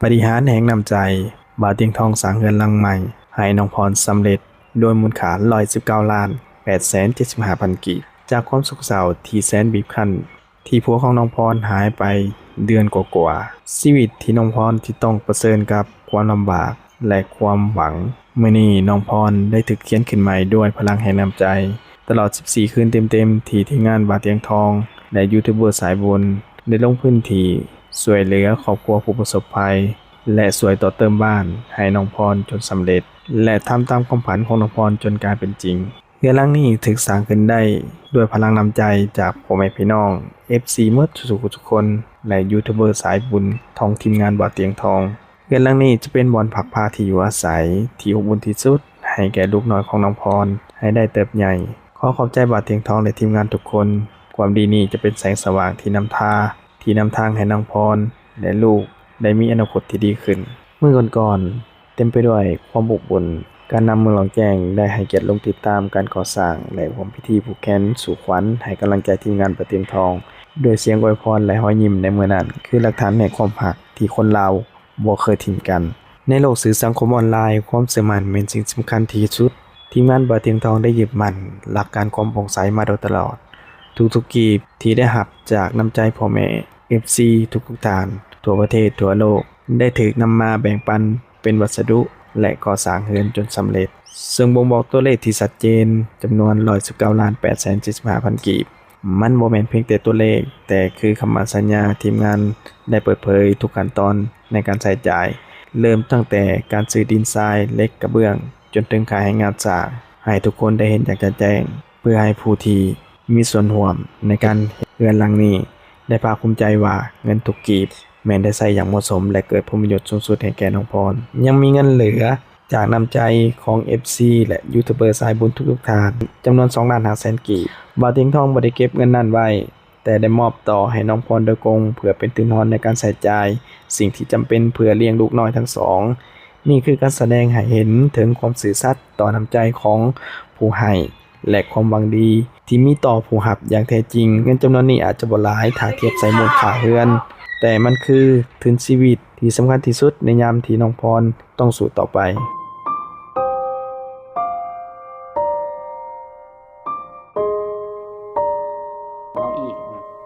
ປາຕິຫານແຫ່ງນ້ຳໃຈ, ບ່າວຕຽງທອງສ້າງເຮືອນຫຼັງໃໝ່ໃຫ້ນ້ອງພອນສຳເລັດ ດ້ວຍມູນຄ່າຮ້ອຍສິບເກົ້າລ້ານແປດແສນເຈັດສິບຫ້າພັນກີບ. ຈາກຄວາມໂສກເສົ້າທີ່ແສນບີບຄັ້ນ ທີ່ຜົວຂອງນ້ອງພອນຫາຍໄປເດືອນກວ່າໆ, ຊີວິດທີ່ນ້ອງພອນທີ່ຕ້ອງປະເຊີນກັບຄວາມລຳບາກ ແລະ ຄວາມຫວັງ. ມື້ນີ້ນ້ອງພອນໄດ້ຖືກຂຽນຂຶ້ນໃໝ່ດ້ວຍພະລັງແຫ່ງນ້ຳໃຈ. ຕະຫຼອດສິບສີ່ຄືນເຕັມໆ ທີ່ທີມງານບ່າວຕຽງທອງ ແລະ ຢູທູບເບີສາຍບຸນ ໄດ້ລົງພື້ນທີ່ຊ່ວຍເຫຼືອຄອບຄົວຜູ້ປະສົບໄພ ແລະ ຊ່ວຍຕໍ່ເຕີມບ້ານໃຫ້ນ້ອງພອນຈົນສຳເລັດ ແລະ ທຳຕາມຄວາມຝັນຂອງນ້ອງພອນຈົນກາຍເປັນຈິງ. ເຮືອນຫຼັງນີ້ຖືກສ້າງຂຶ້ນໄດ້ດ້ວຍພະລັງນ້ຳໃຈຈາກພໍ່ແມ່ພີ່ນ້ອງ ເອັຟຊີ ໝົດທຸກໆຄົນ ແລະ ຢູທູບເບີສາຍບຸນຂອງທີມງານບ່າວຕຽງທອງ. ເຮືອນຫຼັງນີ້ຈະເປັນບ່ອນພັກພາທີ່ຢູ່ອາໄສທີ່ອົບອຸ່ນທີ່ສຸດໃຫ້ແກ່ລູກນ້ອຍຂອງນ້ອງພອນໃຫ້ໄດ້ເຕີບໃຫຍ່. ຂໍຂອບໃຈບ່າວຕຽງທອງ ແລະ ທີມງານທຸກຄົນ. ຄວາມດີນີ້ຈະເປັນແສງສະຫວ່າງທີ່ນຳທາ ທີ່ນຳທາງໃຫ້ນ້ອງພອນ ແລະ ລູກໄດ້ມີອະນາຄົດທີ່ດີຂຶ້ນ. ມື້ກ່ອນໆ ເຕັມໄປດ້ວຍຄວາມອົບອຸ່ນ. ການນຳເມືອງຫຼອງແຈ້ງໄດ້ໃຫ້ກຽດລົງຕິດຕາມການກໍ່ສ້າງ ແລະ ຮ່ວມພິທີຜູກແຂນສູ່ຂວັນໃຫ້ກຳລັງໃຈທີມງານບ່າວຕຽງທອງ ດ້ວຍສຽງອວຍພອນ ແລະ ຮອຍຍິ້ມໃນມື້ນັ້ນ ຄືຫຼັກຖານແຫ່ງຄວາມຮັກທີ່ຄົນລາວບໍ່ເຄີຍຖິ້ມກັນ. ໃນໂລກສື່ສັງຄົມອອນລາຍ, ຄວາມເຊື່ອໝັ້ນແມ່ນສິ່ງສຳຄັນທີ່ສຸດ. ທີມງານບ່າວຕຽງທອງໄດ້ຍຶດໝັ້ນຫຼັກການຄວາມໂປ່ງໃສມາໂດຍຕະຫຼອດ. ທຸກໆກີບທີ່ໄດ້ຮັບຈາກນ້ຳໃຈພໍ່ແມ່ ເອັຟຊີ ທຸກໆທ່ານ ທົ່ວປະເທດ, ທົ່ວໂລກ ໄດ້ຖືກນຳມາແບ່ງປັນເປັນວັດສະດຸ ແລະ ກໍ່ສ້າງເຮືອນຈົນສຳເລັດ, ເຊິ່ງບົ່ງບອກຕົວເລກທີ່ຊັດເຈນ, ຈຳນວນຮ້ອຍສິບເກົ້າລ້ານແປດແສນເຈັດສິບຫ້າພັນກີບ. ມັນບໍ່ແມ່ນພຽງແຕ່ຕົວເລກ, ແຕ່ຄືຄຳໝັ້ນສັນຍາ. ທີມງານໄດ້ເປີດເຜີຍທຸກຂັ້ນຕອນໃນການໃຊ້ຈ່າຍ, ເລີ່ມຕັ້ງແຕ່ການຊື້ດິນຊາຍ, ເຫຼັກ, ກະເບື້ອງ, ຈົນເຖິງຄ່າແຮງງານສ້າງ, ໃຫ້ທຸກຄົນໄດ້ເຫັນຢ່າງຈະແຈ້ງ, ເພື່ອໃຫ້ຜູ້ທີ່ມີສ່ວນຮ່ວມໃນການເຮັດເຮືອນຫຼັງນີ້ ໄດ້ພາກພູມໃຈວ່າເງິນທຸກກີບແມ່ນໄດ້ໃຊ້ຢ່າງເໝາະສົມ ແລະ ເກີດຜົນປະໂຫຍດສູງສຸດໃຫ້ແກ່ນ້ອງພອນ. ຍັງມີເງິນເຫຼືອຈາກນ້ຳໃຈຂອງ ເອັຟຊີ ແລະ ຢູທູບເບີສາຍບຸນທຸກໆທ່ານ ຈຳນວນສອງລ້ານຫ້າແສນກີບ. ບ່າວຕຽງທອງບໍ່ໄດ້ເກັບເງິນນັ້ນໄວ້, ແຕ່ໄດ້ມອບຕໍ່ໃຫ້ນ້ອງພອນໂດຍກົງ ເພື່ອເປັນທຶນຮອນໃນການໃຊ້ຈ່າຍສິ່ງທີ່ຈຳເປັນເພື່ອລ້ຽງລູກນ້ອຍທັງສອງ. ນີ້ຄືການສະແດງໃຫ້ເຫັນເຖິງຄວາມຊື່ສັດຕໍ່ນ້ຳໃຈຂອງຜູ້ໃຫ້ ແລະ ຄວາມຫວັງດີທີ່ມີຕໍ່ຜູ້ຮັບຢ່າງແທ້ຈິງ. ເງິນຈຳນວນນີ້ອາດຈະບໍ່ຫຼາຍຖ້າທຽບໃສ່ມູນຄ່າເຮືອນ, ແຕ່ມັນຄືທຶນຊີວິດທີ່ສຳຄັນທີ່ສຸດໃນຍາມທີ່ນ້ອງພອນຕ້ອງສູ້ຕໍ່ໄປ.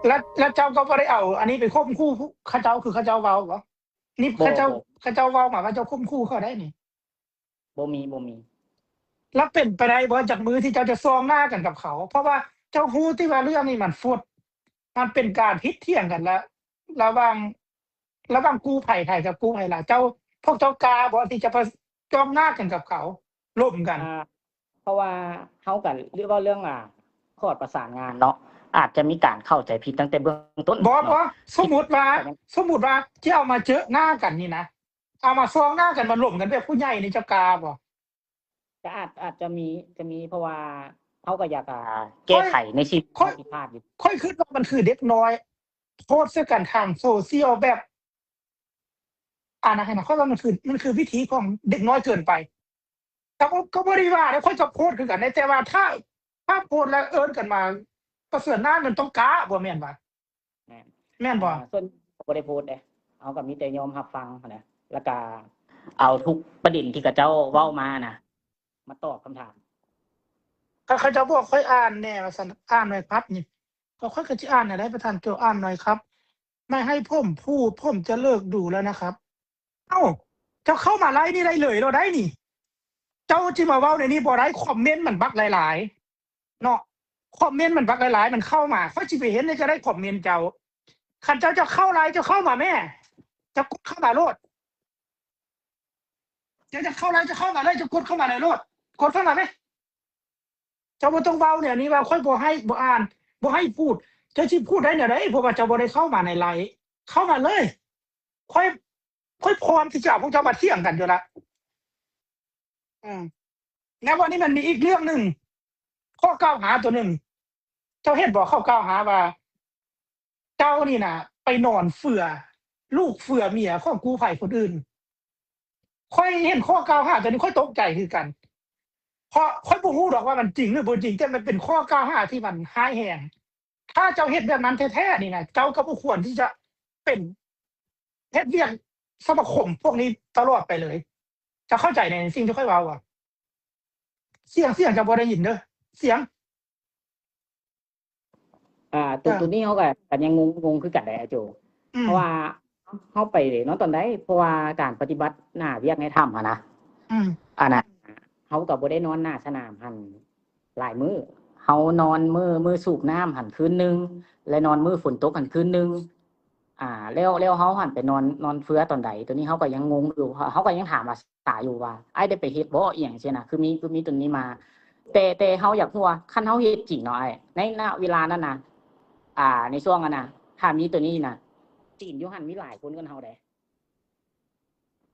ແລ້ວ ແລ້ວເຈົ້າກໍບໍ່ໄດ້ເອົາອັນນີ້ໄປຂົ່ມຂູ່ເຂົາເຈົ້າ ຄືເຂົາເຈົ້າເວົ້າບໍ່? ນີ້ ບໍ່ ເຂົາເຈົ້າ ບໍ່ ເຂົາເຈົ້າເວົ້າມາວ່າເຈົ້າຂົ່ມຂູ່ເຂົາໄດ້ນີ້. ບໍ່ມີ ບໍ່ມີ. ແລ້ວເປັນໄປໄດ້ບໍ່ຈັກມື້ທີ່ເຈົ້າຈະສ່ອງໜ້າກັນກັບເຂົາ? ເພາະວ່າເຈົ້າຮູ້ຕິວ່າເລື່ອງນີ້ມັນຟົດ ມັນເປັນການຜິດຖຽງກັນລະ ລະຫວ່າງ ລະຫວ່າງກູ້ໄພໄທກັບກູ້ໄພລາວ. ເຈົ້າ ພວກເຈົ້າກ້າບໍ່ທີ່ຈະປະ ຈ້ອງໜ້າກັນກັບເຂົາ ລົມກັນ? ອ່າ ເພາະວ່າເຮົາກໍເວົ້າເລື່ອງ ອ່າ ຂອດປະສານງານເນາະ ອາດຈະມີການເຂົ້າໃຈຜິດຕັ້ງແຕ່ເບື້ອງຕົ້ນ. ບໍ່ ບໍ່ ສົມມຸດວ່າ ສົມມຸດວ່າທີ່ເອົາມາເຈີໜ້າກັນນີ້ນະ ເອົາມາສ່ອງໜ້າກັນ ມາລົມກັນແບບຜູ້ໃຫຍ່ນີ້ ເຈົ້າກ້າບໍ່? ກໍອາດ ອາດຈະມີ ຈະມີ ເພາະວ່າເຮົາກໍຢາກ ອ່າ ແກ້ໄຂໃນສິ່ງທີ່ຜິດພາດຢູ່. ຂ້ອຍຄິດວ່າມັນຄືເດັກນ້ອຍໂພສໃສ່ກັນທາງໂຊຊຽວແບບ ອັນນັ້ນນະ ຂ້ອຍວ່າມັນຄື ມັນຄືວິທີຂອງເດັກນ້ອຍເກີນໄປ. ກໍ ກໍບໍ່ໄດ້ວ່າເດ້ ຂ້ອຍກໍໂພສຄືກັນເດ້ ແຕ່ວ່າຖ້າ ຖ້າໂພສແລ້ວເອີ້ນກັນມາປະເຊີນໜ້າ ມັນຕ້ອງກ້າບໍ່ແມ່ນຫວາ? ແມ່ນ ແມ່ນບໍ່? ອ່າ ສ່ວນ ກໍບໍ່ໄດ້ໂພສເດ້ ເຮົາກໍມີແຕ່ຍອມຮັບຟັງຫັ້ນນະ ແລ້ວກໍເອົາທຸກປະເດັນທີ່ເຂົາເຈົ້າເວົ້າມານະ ມາຕອບຄຳຖາມ. ເຂົາ ເຂົາເຈົ້າບອກຂ້ອຍອ່ານແດ່ວ່າຊັ້ນ ອ່ານໜ້ອຍຄັບນີ້ ກໍຂ້ອຍກໍຊິອ່ານໃຫ້ໄດ້ ປະທານໂຈ ອ່ານໜ້ອຍຄັບ ໄມ່ໃຫ້ຜົມພູດ ຜົມຈະເລີກດູແລ້ວນະຄັບ. ເອົ້າ ເຈົ້າເຂົ້າມາໄລນີ້ໄດ້ເລີຍໂລດໄດ໋ນີ້ ເຈົ້າຊິມາເວົ້າໃນນີ້ບໍ່ໄດ້ ຄອມເມັນມັນບັກຫຼາຍໆ ເນາະ ຄອມເມັນມັນບັກຫຼາຍໆ ມັນເຂົ້າມາ ຂ້ອຍຊິໄປເຫັນໃດຈະໄດ້ຄອມເມັນເຈົ້າ. ຄັນເຈົ້າຈະເຂົ້າໄລ ເຈົ້າເຂົ້າມາແມ້ ເຈົ້າກົດເຂົ້າມາໂລດ ເຈົ້າຈະເຂົ້າໄລ ເຈົ້າເຂົ້າມາເລີຍ ເຈົ້າກົດເຂົ້າມາເລີຍໂລດ ກົດເຂົ້າມາແມ້. ເຈົ້າບໍ່ຕ້ອງເວົ້າແນວນີ້ວ່າຂ້ອຍບໍ່ໃຫ້ ບໍ່ອ່ານ ບໍ່ໃຫ້ພູດ ເຈົ້າຊິພູດໄດ້ແນວໃດ ເພາະວ່າເຈົ້າບໍ່ໄດ້ເຂົ້າມາໃນໄລ ເຂົ້າມາເລີຍ ຂ້ອຍ ຂ້ອຍພ້ອມທີ່ຈະເອົາພວກເຈົ້າມາຖຽງກັນຢູ່ລະ. ອືມ ແລ້ວວັນນີ້ມັນມີອີກເລື່ອງໜຶ່ງ ຂໍ້ກ່າວຫາຕົວໜຶ່ງ ເຈົ້າເຫັນບໍ່ ເຂົາກ່າວຫາວ່າ ເຈົ້ານີ້ນະໄປນອນເຝືອລູກເຝືອເມຍຂອງກູ້ໄພຄົນອື່ນ. ຂ້ອຍເຫັນຂໍ້ກ່າວຫາຕົວນີ້ ຂ້ອຍຕົກໃຈຄືກັນ ເພາະຂ້ອຍບໍ່ຮູ້ດອກວ່າມັນຈິງຫຼືບໍ່ຈິງ ແຕ່ມັນເປັນຂໍ້ກ່າວຫາທີ່ມັນຮ້າຍແຮງ. ຖ້າເຈົ້າເຮັດແບບນັ້ນແທ້ໆນີ້ນະ ເຈົ້າກໍບໍ່ຄວນທີ່ຈະເປັນ ເຮັດວຽກ ສະມາຄົມພວກນີ້ຕະຫຼອດໄປເລີຍ. ເຈົ້າເຂົ້າໃຈໃນສິ່ງທີ່ຂ້ອຍເວົ້າບໍ່? ສຽງ ສຽງເຈົ້າບໍ່ໄດ້ຍິນເດີ ສຽງ. ອ່າ ໂຕ ອ່າ ໂຕນີ້ເຮົາກໍ ກໍຍັງງົງ ງົງຄືກັນແຫຼະ ອາໂຈ. ອືມ ເພາະວ່າເຮົາໄປນອນຕອນໃດ? ເພາະວ່າການປະຕິບັດໜ້າວຽກໃນຖ້ຳຫັ້ນນະ ອືມ ອັນນະ ເຮົາກໍບໍ່ໄດ້ນອນໜ້າສະໜາມຫັ້ນຫຼາຍມື້. ເຮົານອນມື້ ມື້ສູບນ້ຳຫັ້ນຄືນໜຶ່ງ ແລະ ນອນມື້ຝົນຕົກຫັ້ນຄືນໜຶ່ງ. ອ່າ ແລ້ວ ແລ້ວເຮົາຫັ້ນໄປນອນ ນອນເຟືອຕອນໃດ? ໂຕນີ້ເຮົາກໍຍັງງົງຢູ່ ເຮົາກໍຍັງຖາມວ່າ ສາຢູ່ວ່າ ອ້າຍໄດ້ໄປເຮັດບໍ່ ອີ່ຫຍັງຊີ້ນະ ຄືມີ ຄືມີຕົວນີ້ມາ. ແຕ່ ແຕ່ເຮົາຢາກຮູ້ວ່າ ຄັນເຮົາເຮັດຈິງເນາະອ້າຍ ໃນ ນະ ເວລານັ້ນນະ ອ່າ ໃນຊ່ວງນັ້ນນະ ຖ້າມີຕົວນີ້ນະ ຈີນຢູ່ຫັ້ນມີຫຼາຍຄົນກວ່າເຮົາເດ້.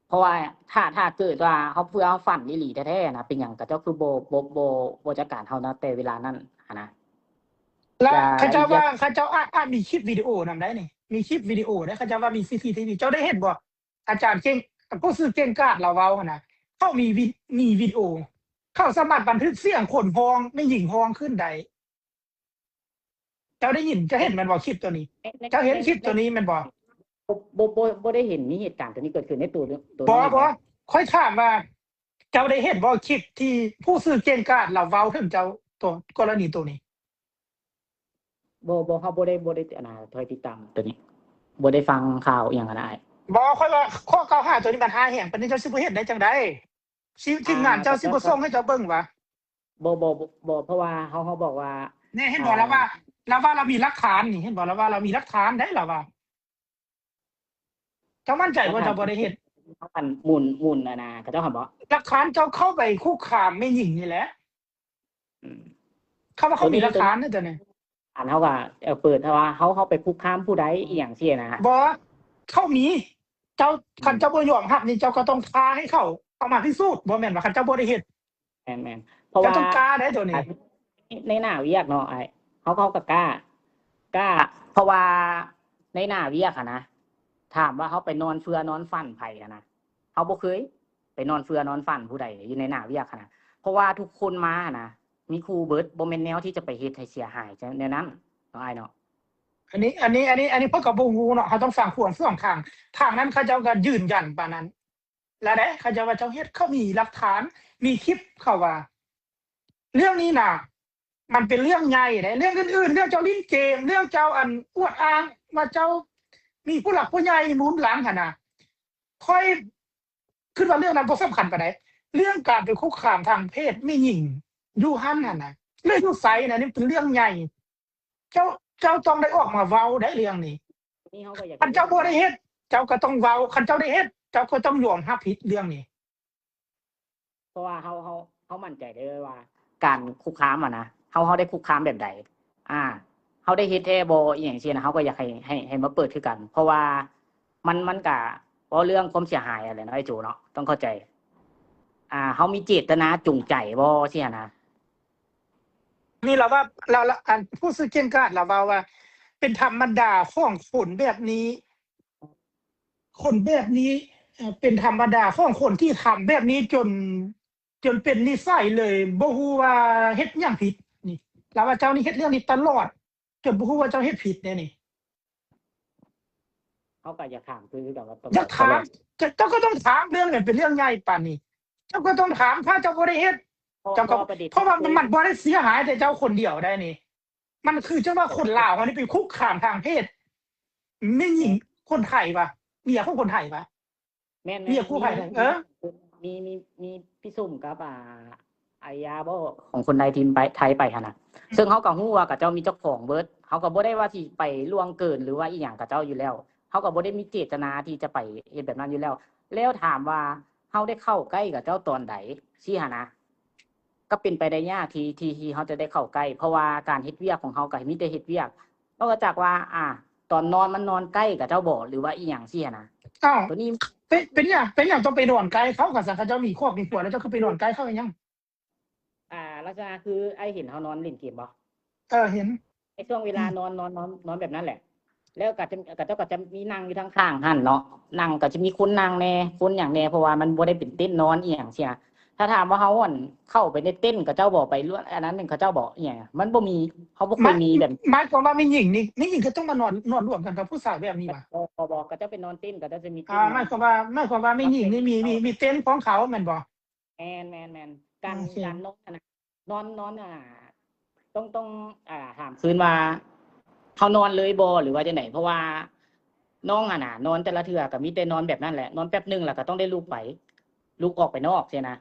ເພາະວ່າຖ້າ ຖ້າເກີດວ່າເຮົາ ເພື່ອເຮົາຝັນອີ່ຫຼີແທ້ໆນະ ເປັນຫຍັງເຂົາເຈົ້າຄືບໍ່ ບໍ່ ບໍ່ ບໍ່ຈັດການເຮົານະ ແຕ່ເວລານັ້ນຫັ້ນນະ? ແລ້ວເຂົາເຈົ້າວ່າ ເຂົາເຈົ້າອາດ ອາດມີຄລິບວິດີໂອນຳໄດ໋ນີ້ ມີຄລິບວິດີໂອໄດ໋ ເຂົາເຈົ້າວ່າມີ ຊີຊີທີວີ ເຈົ້າໄດ້ເຫັນບໍ່? ອາຈານເກັ່ງ ຜູ້ຊື່ເກັ່ງກາດລາວເວົ້າຫັ້ນນະ ເຂົາມີວິ ມີວິດີໂອ ເຂົາສາມາດບັນທຶກສຽງຄົນຮ້ອງ ແມ່ຍິງຮ້ອງຂຶ້ນໄດ້. ເຈົ້າໄດ້ຍິນ ເຈົ້າເຫັນແມ່ນບໍ່ ຄລິບໂຕນີ້? ໃນ ໃນ ເຈົ້າເຫັນ ໃນ ຄລິບໂຕນີ້ແມ່ນບໍ່? ບໍ່ ບໍ່ ບໍ່ ບໍ່ໄດ້ເຫັນມີເຫດການໂຕນີ້ເກີດຂຶ້ນໃນໂຕ ໂຕ ບໍ່ ນັ້ນ ບໍ່ ເລີຍ. ຂ້ອຍຖາມວ່າ ເຈົ້າໄດ້ເຫັນບໍ່ ຄລິບທີ່ຜູ້ຊື່ເກັ່ງກາດລາວເວົ້າເຖິງເຈົ້າ ໂຕ ກໍລະນີໂຕນີ້? ບໍ່ ບໍ່ ເຮົາບໍ່ໄດ້ ບໍ່ໄດ້ ອັນນະ ຄອຍຕິດຕາມໂຕນີ້ ບໍ່ໄດ້ຟັງຂ່າວອີ່ຫຍັງຫັ້ນນະອ້າຍ. ບໍ່ ຂ້ອຍວ່າຂໍ້ກ່າວຫາໂຕນີ້ມັນຮ້າຍແຮງປານນີ້ ເຈົ້າຊິບໍ່ເຮັດໄດ້ຈັ່ງໃດ? ທີມງານເຈົ້າຊິບໍ່ສົ່ງໃຫ້ເຈົ້າເບິ່ງຫວາ? ບໍ່ ບໍ່ ບໍ່ ເພາະວ່າເຮົາ ເຮົາບອກວ່າ ແນ່ ເຫັນບໍ່? ລາວວ່າ ລາວວ່າລາວມີຫຼັກຖານນີ້ ເຫັນບໍ່? ລາວວ່າລາວມີຫຼັກຖານໄດ໋ ລາວວ່າ. ເຈົ້າໝັ້ນໃຈບໍ່? ເຈົ້າບໍ່ໄດ້ເຮັດ ເຂົາອັນໝູນ ໝູນອັນນະ ເຂົາເຈົ້າຫັ້ນບໍ່? ຫຼັກຖານເຈົ້າເຂົ້າໄປຄຸກຄາມແມ່ຍິງນີ້ແຫຼະ. ອືມ ເຂົາວ່າເຂົາມີຫຼັກຖານເດ້ໂຕນີ້. ອັນເຮົາວ່າ ເອີ ເປີດ ຖ້າວ່າເຮົາ ເຮົາໄປຄຸກຄາມຜູ້ໃດອີ່ຫຍັງຊີ້ນະ. ບໍ່ ເຂົາມີ ເຈົ້າ ອືມ ຄັນເຈົ້າບໍ່ຍອມຮັບນີ້ ເຈົ້າກໍຕ້ອງທ້າໃຫ້ເຂົາເອົາມາພິສູດ ບໍ່ແມ່ນວ່າຄັນເຈົ້າບໍ່ໄດ້ເຮັດ. ແມ່ນໆ ເພາະວ່າເຈົ້າຕ້ອງກ້າໄດ໋ໂຕນີ້. ໃນໜ້າວຽກເນາະອ້າຍ ເຮົາ ເຮົາກໍກ້າ ກ້າ ເພາະວ່າໃນໜ້າວຽກຫັ້ນນະ ຖາມວ່າເຮົາໄປນອນເຟືອນອນຝັນໃຜຫັ້ນນະ? ເຮົາບໍ່ເຄີຍໄປນອນເຟືອນອນຝັນຜູ້ໃດຢູ່ໃນໜ້າວຽກຫັ້ນນະ ເພາະວ່າທຸກຄົນມາຫັ້ນນະ ມີຄູ່ເບິດ ບໍ່ແມ່ນແນວທີ່ຈະໄປເຮັດໃຫ້ເສຍຫາຍຈັ່ງແນວນັ້ນເນາະອ້າຍເນາະ. ອັນນີ້ ອັນນີ້ ອັນນີ້ ອັນນີ້ເພິ່ນກໍບໍ່ຮູ້ເນາະ ເຮົາຕ້ອງຟັງຄວາມສອງທາງ. ທາງນັ້ນເຂົາເຈົ້າກໍຢືນຢັນປານນັ້ນ ແລ້ວເດ້ ເຂົາເຈົ້າວ່າເຈົ້າເຮັດ ເຂົາມີຫຼັກຖານ ມີຄລິບ ເຂົາວ່າ ເລື່ອງນີ້ນະ ມັນເປັນເລື່ອງໃຫຍ່ເດ້ ເລື່ອງອື່ນໆ ເລື່ອງເຈົ້າຫຼິ້ນເກມ ເລື່ອງເຈົ້າ ອັນ ອວດອ້າງວ່າເຈົ້າມີຜູ້ຫຼັກຜູ້ໃຫຍ່ໜູນຫຼັງຫັ້ນນະ ຂ້ອຍຄິດວ່າເລື່ອງນັ້ນບໍ່ສຳຄັນປານໃດ. ເລື່ອງການໄປຄຸກຄາມທາງເພດແມ່ຍິງຢູ່ຫັ້ນຫັ້ນນະ ຫຼືຢູ່ໃສນະ ນີ້ເປັນເລື່ອງໃຫຍ່. ເຈົ້າ ເຈົ້າຕ້ອງໄດ້ອອກມາເວົ້າໄດ໋ເລື່ອງນີ້. ນີ້ເຮົາກໍຢາກ ຄັນເຈົ້າບໍ່ໄດ້ເຮັດ ເຈົ້າກໍຕ້ອງເວົ້າ ຄັນເຈົ້າໄດ້ເຮັດ ເຈົ້າກໍຕ້ອງຍອມຮັບຜິດເລື່ອງນີ້. ເພາະວ່າເຮົາ ເຮົາ ເຮົາໝັ້ນໃຈເດ້ວ່າ ການຄຸກຄາມຫັ້ນນະ ເຮົາ ເຮົາໄດ້ຄຸກຄາມແບບໃດ ອ່າ ເຮົາໄດ້ເຮັດແທ້ບໍ່ ອີ່ຫຍັງຊີ້ນະ ເຮົາກໍຢາກໃຫ້ ໃຫ້ ໃຫ້ມາເປີດຄືກັນ ເພາະວ່າມັນ ມັນກະເວົ້າເລື່ອງຄວາມເສຍຫາຍຫັ້ນແຫຼະເນາະ ໄອ້ໂຈເນາະ ຕ້ອງເຂົ້າໃຈ ອ່າ ເຮົາມີເຈດຕະນາຈູງໃຈບໍ່ຊີ້ຫັ້ນນະ. ນີ້ລາວວ່າ ລາວ ລາວ ອັນ ຜູ້ຊື່ເກັ່ງກາດລາວເວົ້າວ່າ ເປັນທຳມະດາຂອງຄົນແບບນີ້ ຄົນແບບນີ້ ເອີ ເປັນທຳມະດາຂອງຄົນທີ່ທຳແບບນີ້ຈົນ ຈົນເປັນນິໄສເລີຍ ບໍ່ຮູ້ວ່າເຮັດຫຍັງຜິດ. ນີ້ ລາວວ່າເຈົ້ານີ້ເຮັດເລື່ອງນີ້ຕະຫຼອດ ຈົນບໍ່ຮູ້ວ່າເຈົ້າເຮັດຜິດແດ່ນີ້. ເຮົາກໍຢາກຖາມຄືກັນວ່າ ຢາກຖາມ ເຈົ້າ ເຈົ້າກໍຕ້ອງຖາມ ເລື່ອງນີ້ເປັນເລື່ອງໃຫຍ່ປານນີ້ ເຈົ້າກໍຕ້ອງຖາມ ຖ້າເຈົ້າບໍ່ໄດ້ເຮັດ ເຈົ້າກໍ ເພາະວ່າມັນ ມັນບໍ່ໄດ້ເສຍຫາຍແຕ່ເຈົ້າຄົນດຽວໄດ໋ນີ້ ມັນຄືຈັ່ງວ່າຄົນລາວເຮົານີ້ໄປຄຸກຄາມທາງເພດແມ່ຍິງຄົນໄທຫວາ ເມຍຂອງຄົນໄທຫວາ. ແມ່ນໆ ເມຍຜູ້ໄທ ມີ ເອີ ມີ ມີ ມີພິສົມກັບ ອ່າ ອາຍາບໍ ຂອງຄົນໃດທີ່ໄປ ໄທໄປຫັ້ນນະ ອືມ ເຊິ່ງເຮົາກໍຮູ້ວ່າເຂົາເຈົ້າມີເຈົ້າຂອງເບິດ ເຮົາກໍບໍ່ໄດ້ວ່າຊິໄປລ່ວງເກີນ ຫຼືວ່າອີ່ຫຍັງເຂົາເຈົ້າຢູ່ແລ້ວ ເຮົາກໍບໍ່ໄດ້ມີເຈດຕະນາທີ່ຈະໄປເຮັດແບບນັ້ນຢູ່ແລ້ວ. ແລ້ວຖາມວ່າເຮົາໄດ້ເຂົ້າໃກ້ເຂົາເຈົ້າຕອນໃດ ຊີ້ຫັ້ນນະ ກໍເປັນໄປໄດ້ຍາກທີ່ ທີ່ ທີ່ເຮົາຈະໄດ້ເຂົ້າໃກ້ ເພາະວ່າການເຮັດວຽກຂອງເຮົາກໍມີແຕ່ເຮັດວຽກ ນອກຈາກວ່າ ອ່າ ຕອນນອນມັນນອນໃກ້ເຂົາເຈົ້າບໍ ຫຼືວ່າອີ່ຫຍັງຊີ້ຫັ້ນນະ? ອ້າວ ໂຕນີ້ ເປັນ ເປັນຫຍັງ ເປັນຫຍັງຕ້ອງໄປນອນໃກ້ເຂົາ? ຄັນຊັ້ນເຂົາເຈົ້າມີຄອບມີຄົວແລ້ວ ເຈົ້າຄືໄປນອນໃກ້ເຂົາເຮັດຫຍັງ? ອ່າ ລັກສະນະຄືອ້າຍເຫັນເຮົານອນຫຼິ້ນເກມບໍ່? ເອີ ເຫັນ. ໃນຊ່ວງເວລາ ອືມ ນອນ ນອນ ນອນ ນອນແບບນັ້ນແຫຼະ ແລ້ວກໍຈະ ເຂົາເຈົ້າກໍຈະມີນັ່ງຢູ່ທາງຂ້າງຫັ້ນເນາະ ນັ່ງ ກໍຈະມີຄົນນັ່ງແດ່ ຄົນຫຍັງແດ່ ເພາະວ່າມັນບໍ່ໄດ້ເປັນເຕັນນອນອີ່ຫຍັງຊີ້ນະ. ໃນ ຖ້າຖາມວ່າເຮົາ ອັນ ເຂົ້າໄປໃນເຕັນ ເຂົາເຈົ້າບໍ່ໄປລວມ ອັນນັ້ນ ເຂົາເຈົ້າບໍ່ ອີຫຍັງ ມັນບໍ່ມີ ເຮົາບໍ່ເຄີຍມີແບບ ໝາຍຄວາມວ່າແມ່ຍິງນີ້ ແມ່ຍິງກໍຕ້ອງມານອນ ນອນລວມກັນກັບຜູ້ຊາຍແບບນີ້ຫວາ? ບໍ່ ບໍ່ ເຂົາເຈົ້າໄປນອນເຕັນ ເຂົາເຈົ້າຈະມີເຕັນ ອ່າ ໝາຍຄວາມວ່າ ໝາຍຄວາມວ່າແມ່ຍິງນີ້ມີ ມີ ມີເຕັນຂອງເຂົາແມ່ນບໍ່? ແມ່ນໆໆ ການ ໂອເຄ ການນອນຫັ້ນນະ ນອນ ນອນ ອ່າ ຕ້ອງ ຕ້ອງ ອ່າ ຖາມຄືນວ່າ ເຮົານອນເລີຍບໍ່ ຫຼືວ່າຈັ່ງໃດ? ເພາະວ່ານ້ອງຫັ້ນນະ ນອນແຕ່ລະເທື່ອກໍມີແຕ່ນອນແບບນັ້ນແຫຼະ ນອນແປັບໜຶ່ງແລ້ວກໍຕ້ອງໄດ້ລຸກໄປ ລຸກອອກໄປນອກຊີ້ນະ.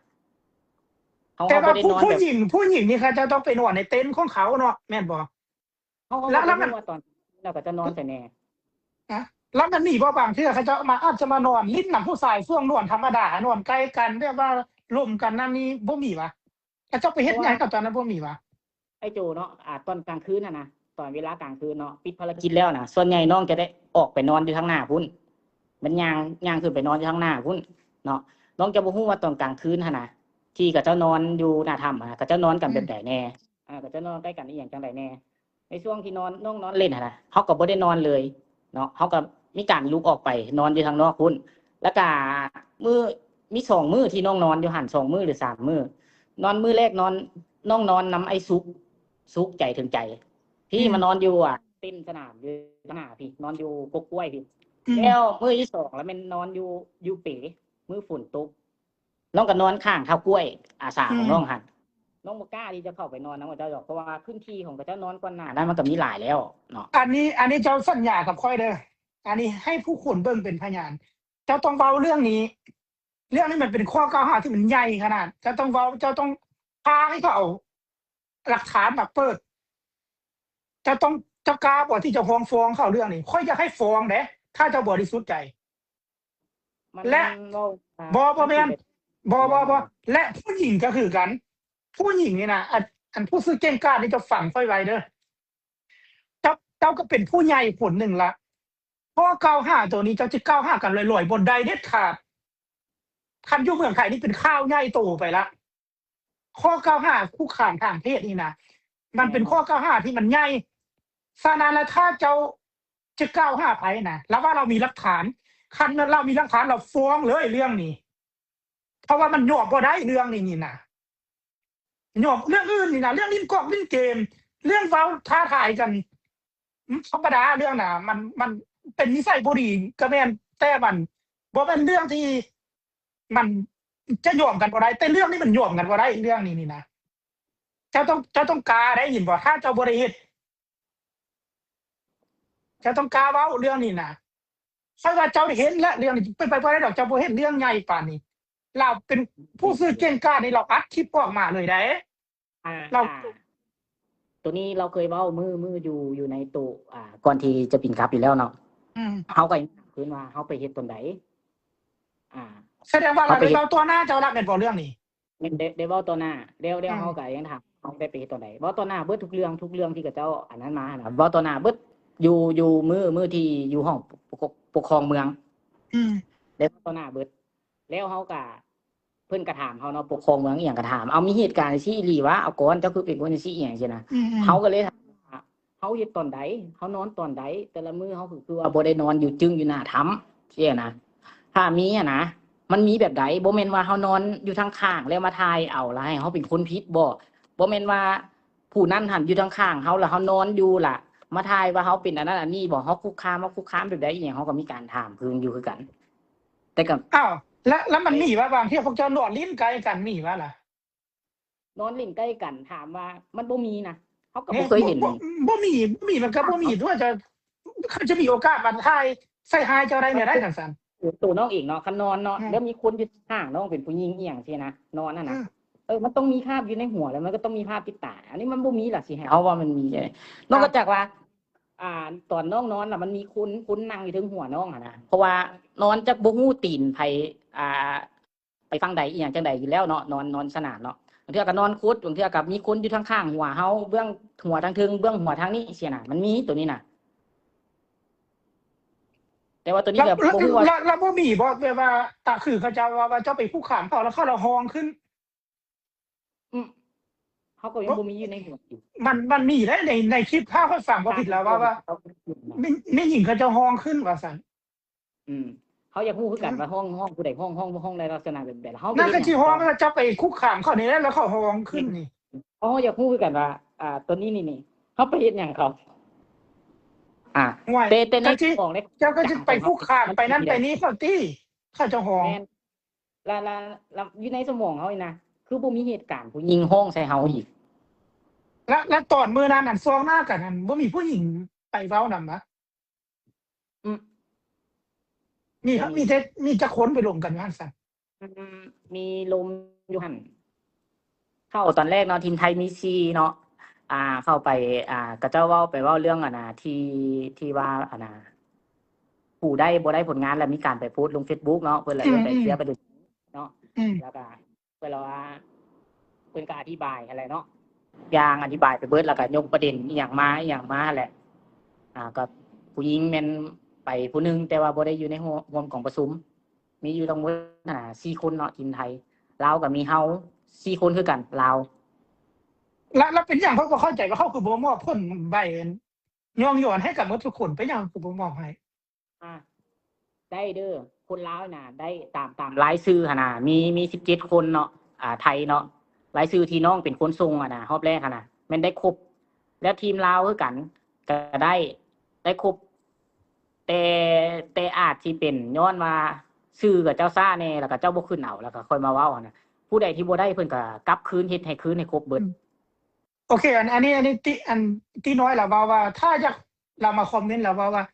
ເຮົາ ແຕ່ວ່າຜູ້ ຜູ້ຍິງ ຜູ້ຍິງນີ້ເຂົາເຈົ້າຕ້ອງໄປນອນໃນເຕັນຂອງເຂົາເນາະ ແມ່ນບໍ່? ເຮົາ ເຮົາ ແລ້ວ ແລ້ວມັນ ວ່າຕອນ ແລ້ວກໍຈະນອນໃສແດ່ ນະ ແລ້ວມັນມີບໍ່ ບາງເທື່ອເຂົາເຈົ້າມາ ອາດຈະມານອນຫຼິ້ນນຳຜູ້ຊາຍ ຊ່ວງນອນທຳມະດາ ນອນໃກ້ກັນ ແບບວ່າລົມກັນນັ້ນນີ້ ບໍ່ມີຫວາ? ເຂົາເຈົ້າໄປເຮັດຫຍັງກັບຕອນນັ້ນ ບໍ່ມີຫວາ? ໄອ້ໂຈເນາະ ອ່າ ຕອນກາງຄືນຫັ້ນນະ ຕອນເວລາກາງຄືນເນາະ ປິດພາລະກິດແລ້ວນະ ສ່ວນໃຫຍ່ນ້ອງຈະໄດ້ອອກໄປນອນຢູ່ທາງໜ້າພຸ້ນ ມັນຍ່າງ ຍ່າງຂຶ້ນໄປນອນຢູ່ທາງໜ້າພຸ້ນເນາະ. ນ້ອງຈະບໍ່ຮູ້ວ່າຕອນກາງຄືນຫັ້ນນະ ທີ່ເຂົາເຈົ້ານອນຢູ່ໜ້າຖ້ຳຫັ້ນນະ ເຂົາເຈົ້ານອນກັນແບບໃດແດ່ ອືມ ອ່າ ເຂົາເຈົ້ານອນໃກ້ກັນອີ່ຫຍັງຈັ່ງໃດແດ່. ໃນຊ່ວງທີ່ນ້ອງ ນ້ອງນອນຫຼິ້ນຫັ້ນນະ ເຮົາກໍບໍ່ໄດ້ນອນເລີຍເນາະ ເຮົາກໍມີການລຸກອອກໄປນອນຢູ່ທາງນອກພຸ້ນ. ແລ້ວກະມື້ ມີສອງມື້ທີ່ນ້ອງນອນຢູ່ຫັ້ນ ສອງມື້ ຫຼື ສາມມື້. ນອນມື້ແລກ ນອນ ນ້ອງນອນນຳອ້າຍສຸກ ສຸກໃຈເຖິງໃຈ ທີ່ ອືມ ມານອນຢູ່ ອ່າ ເຕັນສະໜາມຢູ່ທາງໜ້າພີ້ ນອນຢູ່ກົກກ້ວຍພີ້ ອືມ ແລ້ວມື້ທີສອງລະແມ່ນນອນຢູ່ ຢູ່ເປ ມື້ຝົນຕົກ ນ້ອງກໍນອນຂ້າງທ້າວກ້ວຍ ອາສາຂອງ ອືມ ນ້ອງຫັ້ນ. ນ້ອງບໍ່ກ້າທີ່ຈະເຂົ້າໄປນອນນຳເຂົາເຈົ້າດອກ ເພາະວ່າພື້ນທີ່ຂອງເຂົາເຈົ້ານອນກ່ອນໜ້ານັ້ນມັນກໍມີຫຼາຍແລ້ວເນາະ. ອັນນີ້ ອັນນີ້ເຈົ້າສັນຍາກັບຂ້ອຍເດີ້ ອັນນີ້ໃຫ້ຜູ້ຄົນເບິ່ງເປັນພະຍານ ເຈົ້າຕ້ອງເວົ້າເລື່ອງນີ້. ເລື່ອງນີ້ມັນເປັນຂໍ້ກ່າວຫາທີ່ມັນໃຫຍ່ຂະໜາດ ເຈົ້າຕ້ອງເວົ້າ ເຈົ້າຕ້ອງພາໃຫ້ເຂົາເອົາຫຼັກຖານມາເປີດ. ເຈົ້າຕ້ອງ ເຈົ້າກ້າບໍ່ທີ່ຈະຮ້ອງຟ້ອງເຂົາເລື່ອງນີ້? ຂ້ອຍຢາກໃຫ້ຟ້ອງເດ້ ຖ້າເຈົ້າບໍລິສຸດໃຈ. ແລະ ບໍ່ ບໍ່ແມ່ນ ບໍ່ ບໍ່ ບໍ່ ແລະ ຜູ້ຍິງກໍຄືກັນ ຜູ້ຍິງນີ້ນະ ອັນ ອັນຜູ້ຊື່ເກັ່ງກ້ານີ້ ເຈົ້າຟັງຂ້ອຍໄວ້ເດີ້ ເຈົ້າ ເຈົ້າກໍເປັນຜູ້ໃຫຍ່ຄົນໜຶ່ງລະ ຂໍ້ກ່າວຫາໂຕນີ້ເຈົ້າຈະກ່າວຫາກັນລອຍໆບໍ່ໄດ້ເດັດຂາດ. ຄັນຢູ່ເມືອງໄທນີ້ເປັນຂ່າວໃຫຍ່ໂຕໄປລະ ຂໍ້ກ່າວຫາຄຸກຄາມທາງເພດນີ້ນະ ມັນເປັນ ແມ່ນ ຂໍ້ກ່າວຫາທີ່ມັນໃຫຍ່. ສະນັ້ນລະ ຖ້າເຈົ້າຈະກ່າວຫາໃຜນະ ລະວ່າລາວມີຫຼັກຖານ ຄັນລາວມີຫຼັກຖານລາວຟ້ອງເລີຍເລື່ອງນີ້ ເພາະວ່າມັນຍອມບໍ່ໄດ້ເລື່ອງນີ້ນີ້ນະ. ຍອມເລື່ອງອື່ນນີ້ນະ ເລື່ອງຫຼິ້ນກອກຫຼິ້ນເກມ ເລື່ອງເວົ້າທ້າທາຍກັນ ມັນທຳມະດາເລື່ອງນະ ມັນ ມັນເປັນນິໄສບໍ່ດີກໍແມ່ນ ແຕ່ມັນບໍ່ແມ່ນເລື່ອງທີ່ມັນຈະຍອມກັນບໍ່ໄດ້ ແຕ່ເລື່ອງນີ້ມັນຍອມກັນບໍ່ໄດ້ ເລື່ອງນີ້ນີ້ນະ ເຈົ້າຕ້ອງ ເຈົ້າຕ້ອງກ້າໄດ້ຍິນບໍ່ ຖ້າເຈົ້າບໍ່ໄດ້ເຮັດ ເຈົ້າຕ້ອງກ້າເວົ້າເລື່ອງນີ້ນະ. ຂ້ອຍວ່າເຈົ້າເຫັນແລ້ວເລື່ອງນີ້ ເປັນໄປບໍ່ໄດ້ດອກ ເຈົ້າບໍ່ເຫັນເລື່ອງໃຫຍ່ປານນີ້. ລາວເປັນຜູ້ຊື່ເກັ່ງກ້ານີ້ ລາວອັດຄລິບອອກມາເລີຍໃດ໋. ອ່າ ລາວ ອ່າ ໂຕນີ້ລາວເຄີຍເວົ້າມື້ ມື້ຢູ່ ຢູ່ໃນໂຕ ອ່າ ກ່ອນທີ່ຈະບິນກັບຢູ່ແລ້ວເນາະ. ອືມ ເຮົາກໍຍັງຖາມຄືນວ່າເຮົາໄປເຮັດຕອນໃດ? ອ່າ ສະແດງວ່າລາວໄດ້ເວົ້າຕໍ່ໜ້າເຈົ້າລະແມ່ນບໍ່ເລື່ອງນີ້? ແມ່ນ ໄດ້ ໄດ້ເວົ້າຕໍ່ໜ້າ ແລ້ວ ແລ້ວ ອືມ ເຮົາກໍຍັງຖາມ ເຮົາໄດ້ໄປເຮັດຕອນໃດ? ເວົ້າຕໍ່ໜ້າເບິດທຸກເລື່ອງ ທຸກເລື່ອງທີ່ເຂົາເຈົ້າອັນນັ້ນມາຫັ້ນນະ ເວົ້າຕໍ່ໜ້າເບິດ ຢູ່ ຢູ່ມື້ ມື້ທີ່ຢູ່ຫ້ອງປົກ ປົກຄອງເມືອງ ອືມ ໄດ້ເວົ້າຕໍ່ໜ້າເບິດ. ແລ້ວເຮົາກະ ເພິ່ນກະຖາມເຮົາເນາະ ປົກຄອງເມືອງອີ່ຫຍັງກະຖາມ ເອົາ ມີເຫດການຈັ່ງຊີ້ອີ່ຫຼີຫວາ? ເອົາ ກ່ອນເຈົ້າຄືເປັນຄົນຈັ່ງຊີ້ອີ່ຫຍັງຊີ້ນະ. ອືມໆ ເຮົາກະເລີຍຖາມວ່າ ເຮົາເຮັດຕອນໃດ? ເຮົານອນຕອນໃດ? ແຕ່ລະມື້ເຮົາຄື ຄືວ່າບໍ່ໄດ້ນອນຢູ່ ຈຶ້ງຢູ່ໜ້າຖ້ຳຊີ້ນະ. ຖ້າມີຫັ້ນນະ ມັນມີແບບໃດ? ບໍ່ແມ່ນວ່າເຮົານອນຢູ່ທາງຂ້າງແລ້ວມາຖ່າຍເອົາ ແລ້ວໃຫ້ເຮົາເປັນຄົນຜິດບໍ່? ບໍ່ແມ່ນວ່າ ຜູ້ນັ້ນຫັ້ນຢູ່ທາງຂ້າງເຮົາ ລະເຮົານອນຢູ່ ລະມາຖ່າຍວ່າເຮົາເປັນອັນນັ້ນອັນນີ້ບໍ່? ເຮົາຄຸກຄາມ ເຮົາຄຸກຄາມແບບໃດອີ່ຫຍັງ ເຮົາກໍມີການຖາມຄືນຢູ່ຄືກັນ. ແຕ່ກໍ ອ້າວ ລະ ລະມັນມີວ່າບາງເທື່ອພວກເຈົ້ານອນຫຼິ້ນໃກ້ກັນ ມີວ່າລະ? ນອນຫຼິ້ນໃກ້ກັນ ຖາມວ່າມັນບໍ່ມີນະ ເຮົາກໍບໍ່ເຄີຍເຫັນ. ບໍ່ ບໍ່ມີ ບໍ່ມີ ມັນກໍບໍ່ມີຕົວະ ເຈົ້າ ເຂົາຈະມີໂອກາດມາຖ່າຍໃສ່ຮ້າຍເຈົ້າໄດ້ແນວໃດຈັ່ງຊັ້ນ? ໂຕນ້ອງເອງເນາະ ຄັນນອນເນາະ ອືມ ແລ້ວມີຄົນຢູ່ຂ້າງນ້ອງເປັນຜູ້ຍິງອີ່ຫຍັງຊີ້ນະ ນອນຫັ້ນນະ ອືມ ເອີ ມັນຕ້ອງມີພາບຢູ່ໃນຫົວ ແລ້ວມັນກໍຕ້ອງມີພາບຕິດຕາ. ອັນນີ້ມັນບໍ່ມີລະ ຊິໃຫ້ເຮົາວ່າມັນມີ. ນອກຈາກວ່າ ອ່າ ຕອນນ້ອງນອນລະ ມັນມີຄົນ ຄົນນັ່ງຢູ່ເທິງຫົວນ້ອງຫັ້ນນະ ເພາະວ່ານອນຈັກບໍ່ຮູ້ຕີນໃຜ ອ່າ ໄປຝັ່ງໃດອີ່ຫຍັງຈັ່ງໃດຢູ່ແລ້ວເນາະ ນອນ ນອນສະໜາມເນາະ. ບາງເທື່ອກໍນອນຄຸດ ບາງເທື່ອກໍມີຄົນຢູ່ທາງຂ້າງຫົວເຮົາ ເບື້ອງຫົວທາງເທິງ ເບື້ອງຫົວທາງນີ້ຊີ້ນະ ມັນມີໂຕນີ້ນະ. ແຕ່ວ່າໂຕນີ້ແບບບໍ່ຮູ້ວ່າ ລະ ລະບໍ່ມີບໍ່ ແບບວ່າຕາຄືເຂົາເຈົ້າວ່າ ວ່າເຈົ້າໄປຄຸກຄາມເຂົາ ລະເຂົາລະຮ້ອງຂຶ້ນ? ອືມ ເຮົາກໍຍັງບໍ່ມີຢູ່ໃນຫົວ. ມັນ ມັນມີໄດ໋ ໃນ ໃນຄລິບ ຖ້າຂ້ອຍຟັງບໍ່ຜິດລະວ່າ ວ່າແມ່ຍິງເຂົາເຈົ້າຮ້ອງຂຶ້ນວ່າຊັ້ນ. ອືມ ເຮົາຢາກຮູ້ຄືກັນວ່າ ອືມ ຮ້ອງ ຮ້ອງຜູ້ໃດຮ້ອງ ຮ້ອງ ຮ້ອງໃນລັກສະນະແບບໃດ ເຮົາໄປ ນັ້ນກໍຊິຮ້ອງ ເຮັດຫຍັງເຂົາ ແລ້ວເຈົ້າໄປຄຸກຄາມເຂົານີ້ແຫຼະ ແລ້ວເຂົາຮ້ອງຂຶ້ນນີ້ ເຮົາຢາກຮູ້ຄືກັນວ່າ ອ່າ ໂຕນີ້ນີ້ ນີ້ ເຮົາໄປເຮັດຫຍັງເຂົາ ອ່າ ແຕ່ ແຕ່ໃນສະໝອງເດ້ ເຈົ້າກໍຊິໄປຄຸກຄາມ ໄປນັ້ນໄປນີ້ເຂົາຕິ ເຂົາເຈົ້າຮ້ອງ ແມ່ນ ລະ ລະ ລະ ຢູ່ໃນສະໝອງເຮົານີ້ນະ ຄືບໍ່ມີເຫດການຜູ້ຍິງຮ້ອງໃສ່ເຮົາອີກ ລະ ລະຕອນມື້ນັ້ນ ອັນຊອງໜ້າກັນນັ້ນ ບໍ່ມີຜູ້ຍິງໄປເວົ້ານຳຫວາ? ອືມ ມີ ມີແຕ່ ມີຈັກຄົນໄປລົມກັນຢູ່ຫັ້ນຊັ້ນ? ອືມ ມີລົມຢູ່ຫັ້ນ ເຂົ້າຕອນແລກເນາະ ທີມໄທມີສີ່ເນາະ ອ່າ ເຂົ້າໄປ ອ່າ ເຂົາເຈົ້າເວົ້າ ໄປເວົ້າເລື່ອງ ອັນນ່າ ທີ່ ທີ່ວ່າ ອັນນ່າ ຜູ້ໄດ້ບໍ່ໄດ້ຜົນງານ ແລ້ວມີການໄປໂພສລົງເຟສບຸກເນາະ ເພິ່ນລະເອີ້ນໄປເຊຍໄປເລີຍເນາະ ອືມ ແລ້ວກະ ເພິ່ນລະວ່າ ເພິ່ນກໍອະທິບາຍຫັ້ນແຫຼະເນາະ ຢ່າງອະທິບາຍໄປເບິດ ແລ້ວກໍຍົກປະເດັນອີ່ຫຍັງມາ ອີ່ຫຍັງມາຫັ້ນແຫຼະ ອ່າ ກໍຜູ້ຍິງແມ່ນໄປຜູ້ໜຶ່ງ ແຕ່ວ່າບໍ່ໄດ້ຢູ່ໃນຮ່ວມ ຮ່ວມກອງປະຊຸມ ມີຢູ່ທັງໝົດ ອ່າ ສີ່ຄົນເນາະ ທີມໄທ ລາວກໍມີເຮົາສີ່ຄົນຄືກັນ ລາວ ແລ້ວ ແລ້ວເປັນຫຍັງ ຂ້ອຍບໍ່ເຂົ້າໃຈວ່າເຂົາຄືບໍ່ມອບຜົນໃບຍ້ອງຍ້ອນໃຫ້ກັບໝົດທຸກຄົນ ເປັນຫຍັງຄືບໍ່ມອບໃຫ້? ອ່າ ໄດ້ເດີ ຄົນລາວນະ ໄດ້ຕາມ ຕາມລາຍຊື່ຫັ້ນນະ ມີ ມີສິບເຈັດຄົນເນາະ ອ່າ ໄທເນາະ ລາຍຊື່ທີ່ນ້ອງເປັນຄົນສົ່ງຫັ້ນນະ ຮອບແລກຫັ້ນນະ ແມ່ນໄດ້ຄົບ ແລ້ວທີມລາວຄືກັນ ກໍໄດ້ ໄດ້ຄົບ ແຕ່ ແຕ່ອາດຊິເປັນຍ້ອນວ່າຊື່ຂະເຈົ້າຊ້າແດ່ ແລ້ວຂະເຈົ້າບໍ່ຂຶ້ນເອົາ ແລ້ວກໍຄ່ອຍມາເວົ້າຫັ້ນນະ ຜູ້ໃດທີ່ບໍ່ໄດ້ເພິ່ນກໍກັບຄືນ ເຮັດໃຫ້ຄືນໃຫ້ຄົບເບິດ ອືມ. ໂອເຄ ອັນ ອັນນີ້ ອັນນີ້ຕິ ອັນຕິນ້ອຍລະເວົ້າວ່າ ຖ້າຢາກ ລາວມາຄອມເມັນລະເວົ້າວ່າ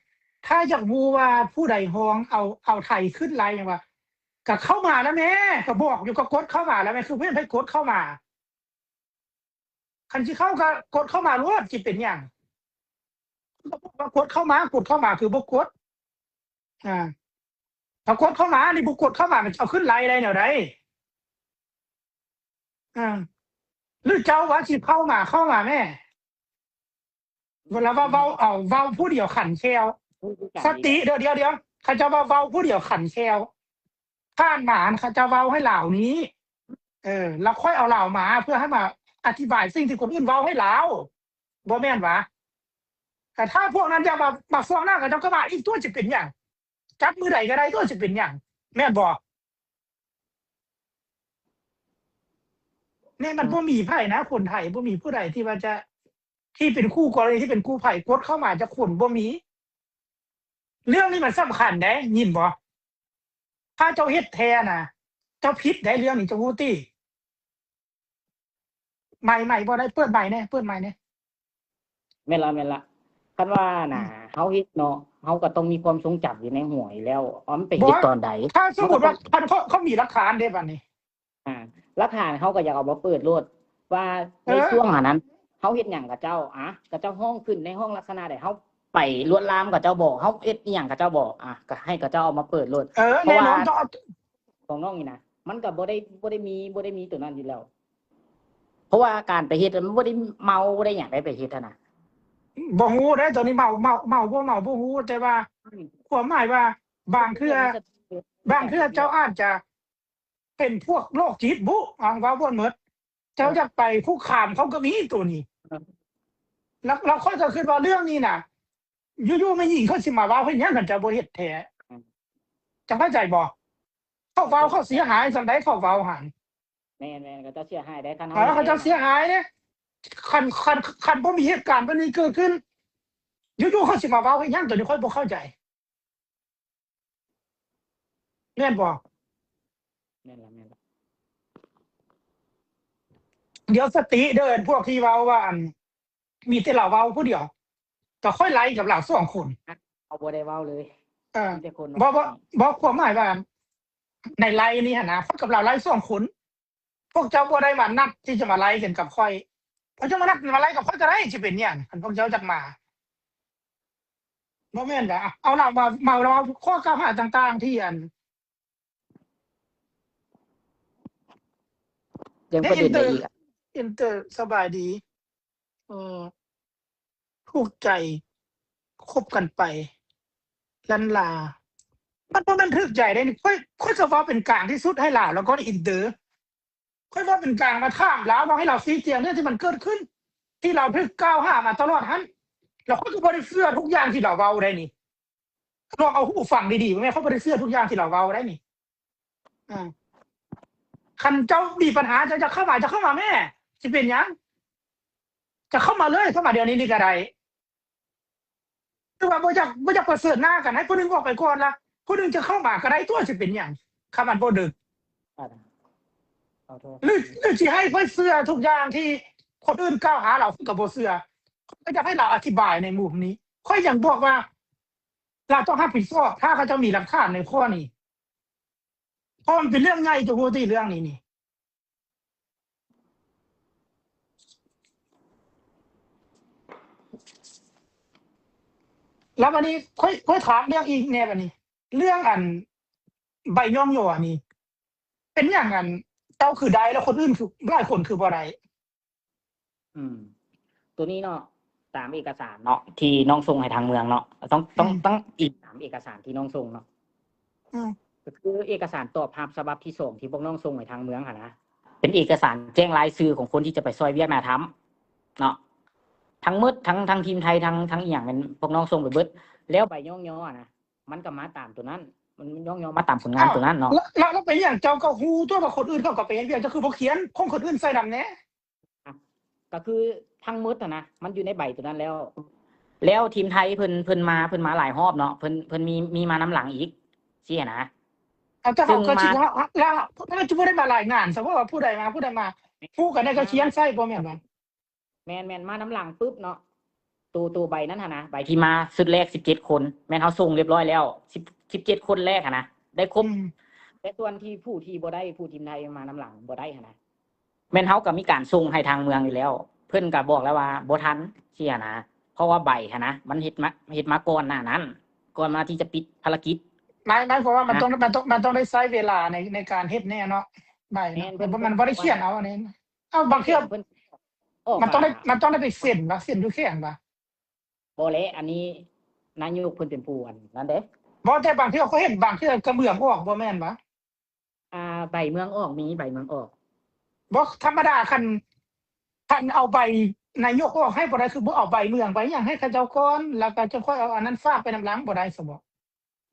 ຖ້າຢາກຮູ້ວ່າຜູ້ໃດຮ້ອງເອົາ ເອົາໄທຂຶ້ນໄລຫຍັງວ່າ ກະເຂົ້າມາລະແມ້ ກະບອກຢູ່ ກະກົດເຂົ້າມາລະແມ້ ຄືເພິ່ນໃຫ້ກົດເຂົ້າມາ ຄັນຊິເຂົ້າກະກົດເຂົ້າມາໂລດ ຊິເປັນຫຍັງ ກະບອກວ່າກົດເຂົ້າມາ ກົດເຂົ້າມາ ຄືບໍ່ກົດ ອ່າ ຖ້າກົດເຂົ້າມານີ້ ບໍ່ກົດເຂົ້າມາ ມັນຈະເອົາຂຶ້ນໄລໄດ້ແນວໃດ? ອ່າ ຫຼືເຈົ້າວ່າຊິເຂົ້າມາ ເຂົ້າມາແມ້ ເວລາວ່າເວົ້າ ເອົາເວົ້າຜູ້ດຽວຂັນແຂ້ວ ສະຕິ ດຽວ ດຽວ ດຽວ ເຂົາເຈົ້າວ່າເວົ້າຜູ້ດຽວຂັນແຂ້ວ ຜ່ານມາຫັ້ນເຂົາເຈົ້າເວົ້າໃຫ້ລາວນີ້ ເອີ ແລ້ວຄ່ອຍເອົາລາວມາ ເພື່ອໃຫ້ມາອະທິບາຍສິ່ງທີ່ຄົນອື່ນເວົ້າໃຫ້ລາວ ບໍ່ແມ່ນຫວາ? ແຕ່ຖ້າພວກນັ້ນຢາກມາ ມາຟ້ອງນຳ ເຂົາເຈົ້າກໍມາອີກຕົວະ ຊິເປັນຫຍັງ? ຈັດມື້ໃດກໍໄດ້ຕົວະ ຊິເປັນຫຍັງ? ແມ່ນບໍ່? ນີ້ມັນ ອືມ ບໍ່ມີໃຜນະ ຄົນໄທ ບໍ່ມີຜູ້ໃດທີ່ວ່າຈະ ທີ່ເປັນຄູ່ກໍລະນີ ທີ່ເປັນກູ້ໄພ ກົດເຂົ້າມາຈັກຄົນ ບໍ່ມີ. ເລື່ອງນີ້ມັນສຳຄັນເດ້ ຍິນບໍ່? ຖ້າເຈົ້າເຮັດແທ້ນະ ເຈົ້າຜິດເດ້ ເລື່ອງນີ້ເຈົ້າຮູ້ຕິ? ໄມ ໄມບໍ່ໄດ້ ເປີດໄມແດ່ ເປີດໄມແດ່. ແມ່ນລະ ແມ່ນລະ ຄັນວ່ານະ ອືມ ເຮົາເຮັດເນາະ ເຮົາກໍຕ້ອງມີຄວາມຊົງຈຳຢູ່ໃນຫົວຢູ່ແລ້ວ ວ່າມັນໄປເຮັດຕອນໃດ. ບໍ່ ຖ້າສົມມຸດວ່າ ເຮົາກໍຕ້ອງ ຄັນເຂົາ ເຂົາມີຫຼັກຖານເດ້ບາດນີ້ ອ່າ ຫຼັກຖານເຮົາກໍຢາກເອົາມາເປີດໂລດ ວ່າ ເອີ ໃນຊ່ວງຫັ້ນນັ້ນ ເຮົາເຮັດຫຍັງຂະເຈົ້າ ອາ ຂະເຈົ້າຮ້ອງຂຶ້ນໃນຫ້ອງລັກສະນະໃດ ເຮົາໄປລວນລາມຂະເຈົ້າບໍ ເຮົາເຮັດອີ່ຫຍັງຂະເຈົ້າບໍ ອາ ກໍໃຫ້ຂະເຈົ້າເອົາມາເປີດໂລດ. ເອີ ແນ່ນອນ ເພາະວ່າຂອງນ້ອງນີ້ນະ ມັນກໍບໍ່ໄດ້ ບໍ່ໄດ້ມີ ບໍ່ໄດ້ມີໂຕນັ້ນຢູ່ແລ້ວ ເພາະວ່າການໄປເຮັດ ມັນບໍ່ໄດ້ເມົາ ບໍ່ໄດ້ຫຍັງໄດ້ໄປເຮັດຫັ້ນນະ. ບໍ່ຮູ້ເດ້ ໂຕນີ້ເມົາ ເມົາ ເມົາບໍ່ເມົາບໍ່ຮູ້ ແຕ່ວ່າ ອືມ ຄວາມໝາຍວ່າ ບາງເທື່ອ ບາງເທື່ອເຈົ້າອາດຈະ ເປັນພວກໂລກຈິດບຸ ເວົ້າບໍ່ໝົດ ເຈົ້າ ເອີ ຢາກໄປຄຸກຄາມເຂົາກໍມີໂຕນີ້ ເອີ ແລ້ວ ແລ້ວຂ້ອຍກໍຄິດວ່າເລື່ອງນີ້ນະ ຢູ່ໆແມ່ຍິງເຂົາຊິມາເວົ້າເຮັດຫຍັງ ຄັນເຈົ້າບໍ່ເຮັດແທ້ ອືມ ເຈົ້າເຂົ້າໃຈບໍ່? ເຂົາເວົ້າ ເຂົາເສຍຫາຍສ່ຳໃດ ເຂົາເວົ້າຫັ້ນ ແມ່ນໆ ເຂົາເຈົ້າເສຍຫາຍເດ້ ຄັນເຮົາ ເອີ ເຂົາເຈົ້າເສຍຫາຍເດ້ ຄັນ ຄັນ ຄັນບໍ່ມີເຫດການແບບນີ້ເກີດຂຶ້ນ ຢູ່ໆເຂົາຊິມາເວົ້າເຮັດຫຍັງ ໂຕນີ້ຂ້ອຍບໍ່ເຂົ້າໃຈ. ແມ່ນບໍ່? ແມ່ນລະ ແມ່ນລະ ດຽວສະຕິເດີ ພວກທີ່ເວົ້າວ່າ ອັນ ມີແຕ່ລາວເວົ້າຜູ້ດຽວ ກໍຂ້ອຍໄລກັບລາວສອງຄົນ ເຮົາບໍ່ໄດ້ເວົ້າເລີຍ ເອີ ມີແຕ່ຄົນ ບໍ່ ບໍ່ ບໍ່ ຄວາມໝາຍວ່າ ໃນໄລນີ້ຫັ້ນນະ ຂ້ອຍກັບລາວໄລສອງຄົນ ພວກເຈົ້າບໍ່ໄດ້ມານັດທີ່ຈະມາໄລກັນກັບຂ້ອຍ ພວກເຈົ້າມານັດມາໄລກັບຂ້ອຍກໍໄດ້ ຊິເປັນຫຍັງ ຄັນພວກເຈົ້າຢາກມາ ບໍ່ແມ່ນກະ ເອົາລາວມາ ມາເວົ້າຂໍ້ກ່າວຫາຕ່າງໆ ທີ່ ອັນ ຍັງປະເດັນໃດອີກ ເອັນເຕີ ສະບາຍດີ ເອີ ຖືກໃຈ ຄົບກັນໄປ ລັນລາ ມັນບໍ່ແມ່ນຖືກໃຈເດ້ນີ້ ຂ້ອຍ ຂ້ອຍກໍເວົ້າເປັນກາງທີ່ສຸດໃຫ້ລາວ ແລ້ວກໍອິນເຕີ ຂ້ອຍເວົ້າເປັນກາງມາຖາມລາວ ເວົ້າໃຫ້ລາວຊີ້ແຈງເລື່ອງທີ່ມັນເກີດຂຶ້ນ ທີ່ລາວຖືກກ່າວຫາມາຕະຫຼອດຫັ້ນ ແລ້ວຂ້ອຍກໍບໍ່ໄດ້ເຊື່ອທຸກຢ່າງທີ່ລາວເວົ້າໄດ໋ນີ້. ລອງເອົາຫູຟັງດີໆ ແມ່ນເຂົາບໍ່ໄດ້ເຊື່ອທຸກຢ່າງທີ່ລາວເວົ້າໄດ໋ນີ້. ອາ ຄັນເຈົ້າມີບັນຫາ ເຈົ້າຢາກເຂົ້າມາ ເຈົ້າເຂົ້າມາແມ້ ຊິເປັນຫຍັງ? ເຈົ້າເຂົ້າມາເລີຍ ເຂົ້າມາດຽວນີ້ນີ້ກໍໄດ້. ຫຼືວ່າບໍ່ຢາກ ບໍ່ຢາກປະເຊີນໜ້າກັນ ໃຫ້ຜູ້ໜຶ່ງອອກໄປກ່ອນລະ ຜູ້ໜຶ່ງຈະເຂົ້າມາກໍໄດ້ຕົວະ ຊິເປັນຫຍັງ ຄຳອັນບໍ່ດຶກ. ຫຼື ຫຼືຊິໃຫ້ຂ້ອຍເຊື່ອທຸກຢ່າງທີ່ຄົນອື່ນກ່າວຫາລາວ ຂ້ອຍກໍບໍ່ເຊື່ອ. ຂ້ອຍກໍຢາກໃຫ້ລາວອະທິບາຍໃນມຸມນີ້. ຂ້ອຍຍັງບອກວ່າ ລາວຕ້ອງຮັບຜິດຊອບ ຖ້າເຂົາເຈົ້າມີຫຼັກຖານໃນຂໍ້ນີ້ ເພາະມັນເປັນເລື່ອງໃຫຍ່ ເຈົ້າຮູ້ຕິເລື່ອງນີ້ນີ້. ແລ້ວບັດນີ້ຂ້ອຍ ຂ້ອຍຖາມເລື່ອງອີກແດ່ບັດນີ້ ເລື່ອງອັນໃບຍ້ອງຍໍນີ້ ເປັນຫຍັງອັນເຈົ້າຄືໄດ້ ແລ້ວຄົນອື່ນຄື ຫຼາຍຄົນຄືບໍ່ໄດ້? ອືມ ໂຕນີ້ເນາະ ຕາມເອກະສານເນາະ ທີ່ນ້ອງສົ່ງໃຫ້ທາງເມືອງເນາະ ຕ້ອງ ຕ້ອງ ອືມ ຕ້ອງອີງຕາມເອກະສານທີ່ນ້ອງສົ່ງເນາະ. ອືມ ກໍຄືເອກະສານຕອບຮັບສະບັບທີສອງ ທີ່ພວກນ້ອງສົ່ງໃຫ້ທາງເມືອງຫັ້ນນະ ເປັນເອກະສານແຈ້ງລາຍຊື່ຂອງຄົນທີ່ຈະໄປຊ່ອຍວຽກໜ້າຖ້ຳເນາະ ທັງໝົດ ທັງ ທັງທີມໄທ ທັງ ທັງອີ່ຫຍັງ ແມ່ນພວກນ້ອງສົ່ງໄປເບິດ. ແລ້ວໃບຍ້ອງຍໍນະ ມັນກໍມາຕາມໂຕນັ້ນ ມັນ ມັນຍ້ອງຍໍມາຕາມຜົນງານໂຕນັ້ນເນາະ. ແລ້ວ ແລ້ວເປັນຫຍັງເຈົ້າກໍຮູ້ຕົວະວ່າຄົນອື່ນເຂົາກໍໄປເຮັດວຽກ ເຈົ້າຄືບໍ່ຂຽນຂອງຄົນອື່ນໃສ່ນຳແດ່? ອະ ກໍຄືທັງໝົດຫັ້ນນະ ມັນຢູ່ໃນໃບໂຕນັ້ນແລ້ວ. ແລ້ວທີມໄທເພິ່ນ ເພິ່ນມາ ເພິ່ນມາຫຼາຍຮອບເນາະ ເພິ່ນ ເພິ່ນມີ ມີມານຳຫຼັງອີກ ຊີ້ຫັ້ນນະ. ເອົາ ແຕ່ເຮົາກໍຊິ ເຮົາ ເຮົາ ເຮົາຈະບໍ່ໄດ້ມາລາຍງານຊະ ເພາະວ່າຜູ້ໃດມາ ຜູ້ໃດມາ ຮູ້ກັນໄດ້ກໍຂຽນໃສ່ ບໍ່ແມ່ນຫວາ? ແມ່ນໆ ມານຳຫຼັງປຶບເນາະ ໂຕ ໂຕໃບນັ້ນຫັ້ນນະ ໃບທີ່ມາຊຸດແລກສິບເຈັດຄົນ ແມ່ນເຮົາສົ່ງຮຽບຮ້ອຍແລ້ວ ສິບ ສິບເຈັດຄົນແລກຫັ້ນນະ ໄດ້ຄົບ. ອືມ ແຕ່ສ່ວນທີ່ຜູ້ທີ່ບໍ່ໄດ້ ຜູ້ທີມໄທມານຳຫຼັງບໍ່ໄດ້ຫັ້ນນະ ແມ່ນເຮົາກໍມີການສົ່ງໃຫ້ທາງເມືອງຢູ່ແລ້ວ ເພິ່ນກໍບອກແລ້ວວ່າບໍ່ທັນຊີ້ຫັ້ນນະ ເພາະວ່າໃບຫັ້ນນະ ມັນເຮັດມາ ເຮັດມາກ່ອນໜ້ານັ້ນ ກ່ອນໜ້າທີ່ຈະປິດພາລະກິດ. ໝາຍ ໝາຍຄວາມວ່າມັນ ນະ ຕ້ອງ ມັນຕ້ອງ ມັນຕ້ອງໄດ້ໃຊ້ເວລາໃນ ໃນການເຮັດແນ່ເນາະ ໃບເນາະ. ແມ່ນ ເພິ່ນ ເພິ່ນ ເພິ່ນບໍ່ໄດ້ຂຽນເອົາອັນນີ້. ເອົ້າ ບາງເທື່ອ ເພິ່ນ ເພິ່ນອອກ ມັນຕ້ອງໄດ້ ມາ ມັນຕ້ອງໄດ້ໄປເຊັນຫວາ ເຊັນຢູ່ແຂວງຫວາ? ບໍ່ແຫຼະ ອັນນີ້ນາຍົກເພິ່ນເປັນຜູ້ອັນນັ້ນເດ້. ບໍ່ ແຕ່ບາງເທື່ອຂ້ອຍເຫັນ ບາງເທື່ອກໍເມືອງອອກ ບໍ່ແມ່ນຫວາ? ອ່າ ໃບເມືອງອອກ ມີໃບເມືອງອອກ. ບໍ່ ທຳມະດາ ຄັນ ຄັນເອົາໃບນາຍົກອອກໃຫ້ບໍ່ໄດ້ ຄືບໍ່ເອົາໃບເມືອງ ໃບຫຍັງໃຫ້ເຂົາເຈົ້າກ່ອນ ແລ້ວກໍຈັ່ງຄ່ອຍເອົາອັນນັ້ນຝາກໄປນຳຫຼັງ ບໍ່ໄດ້ຊັ້ນບໍ?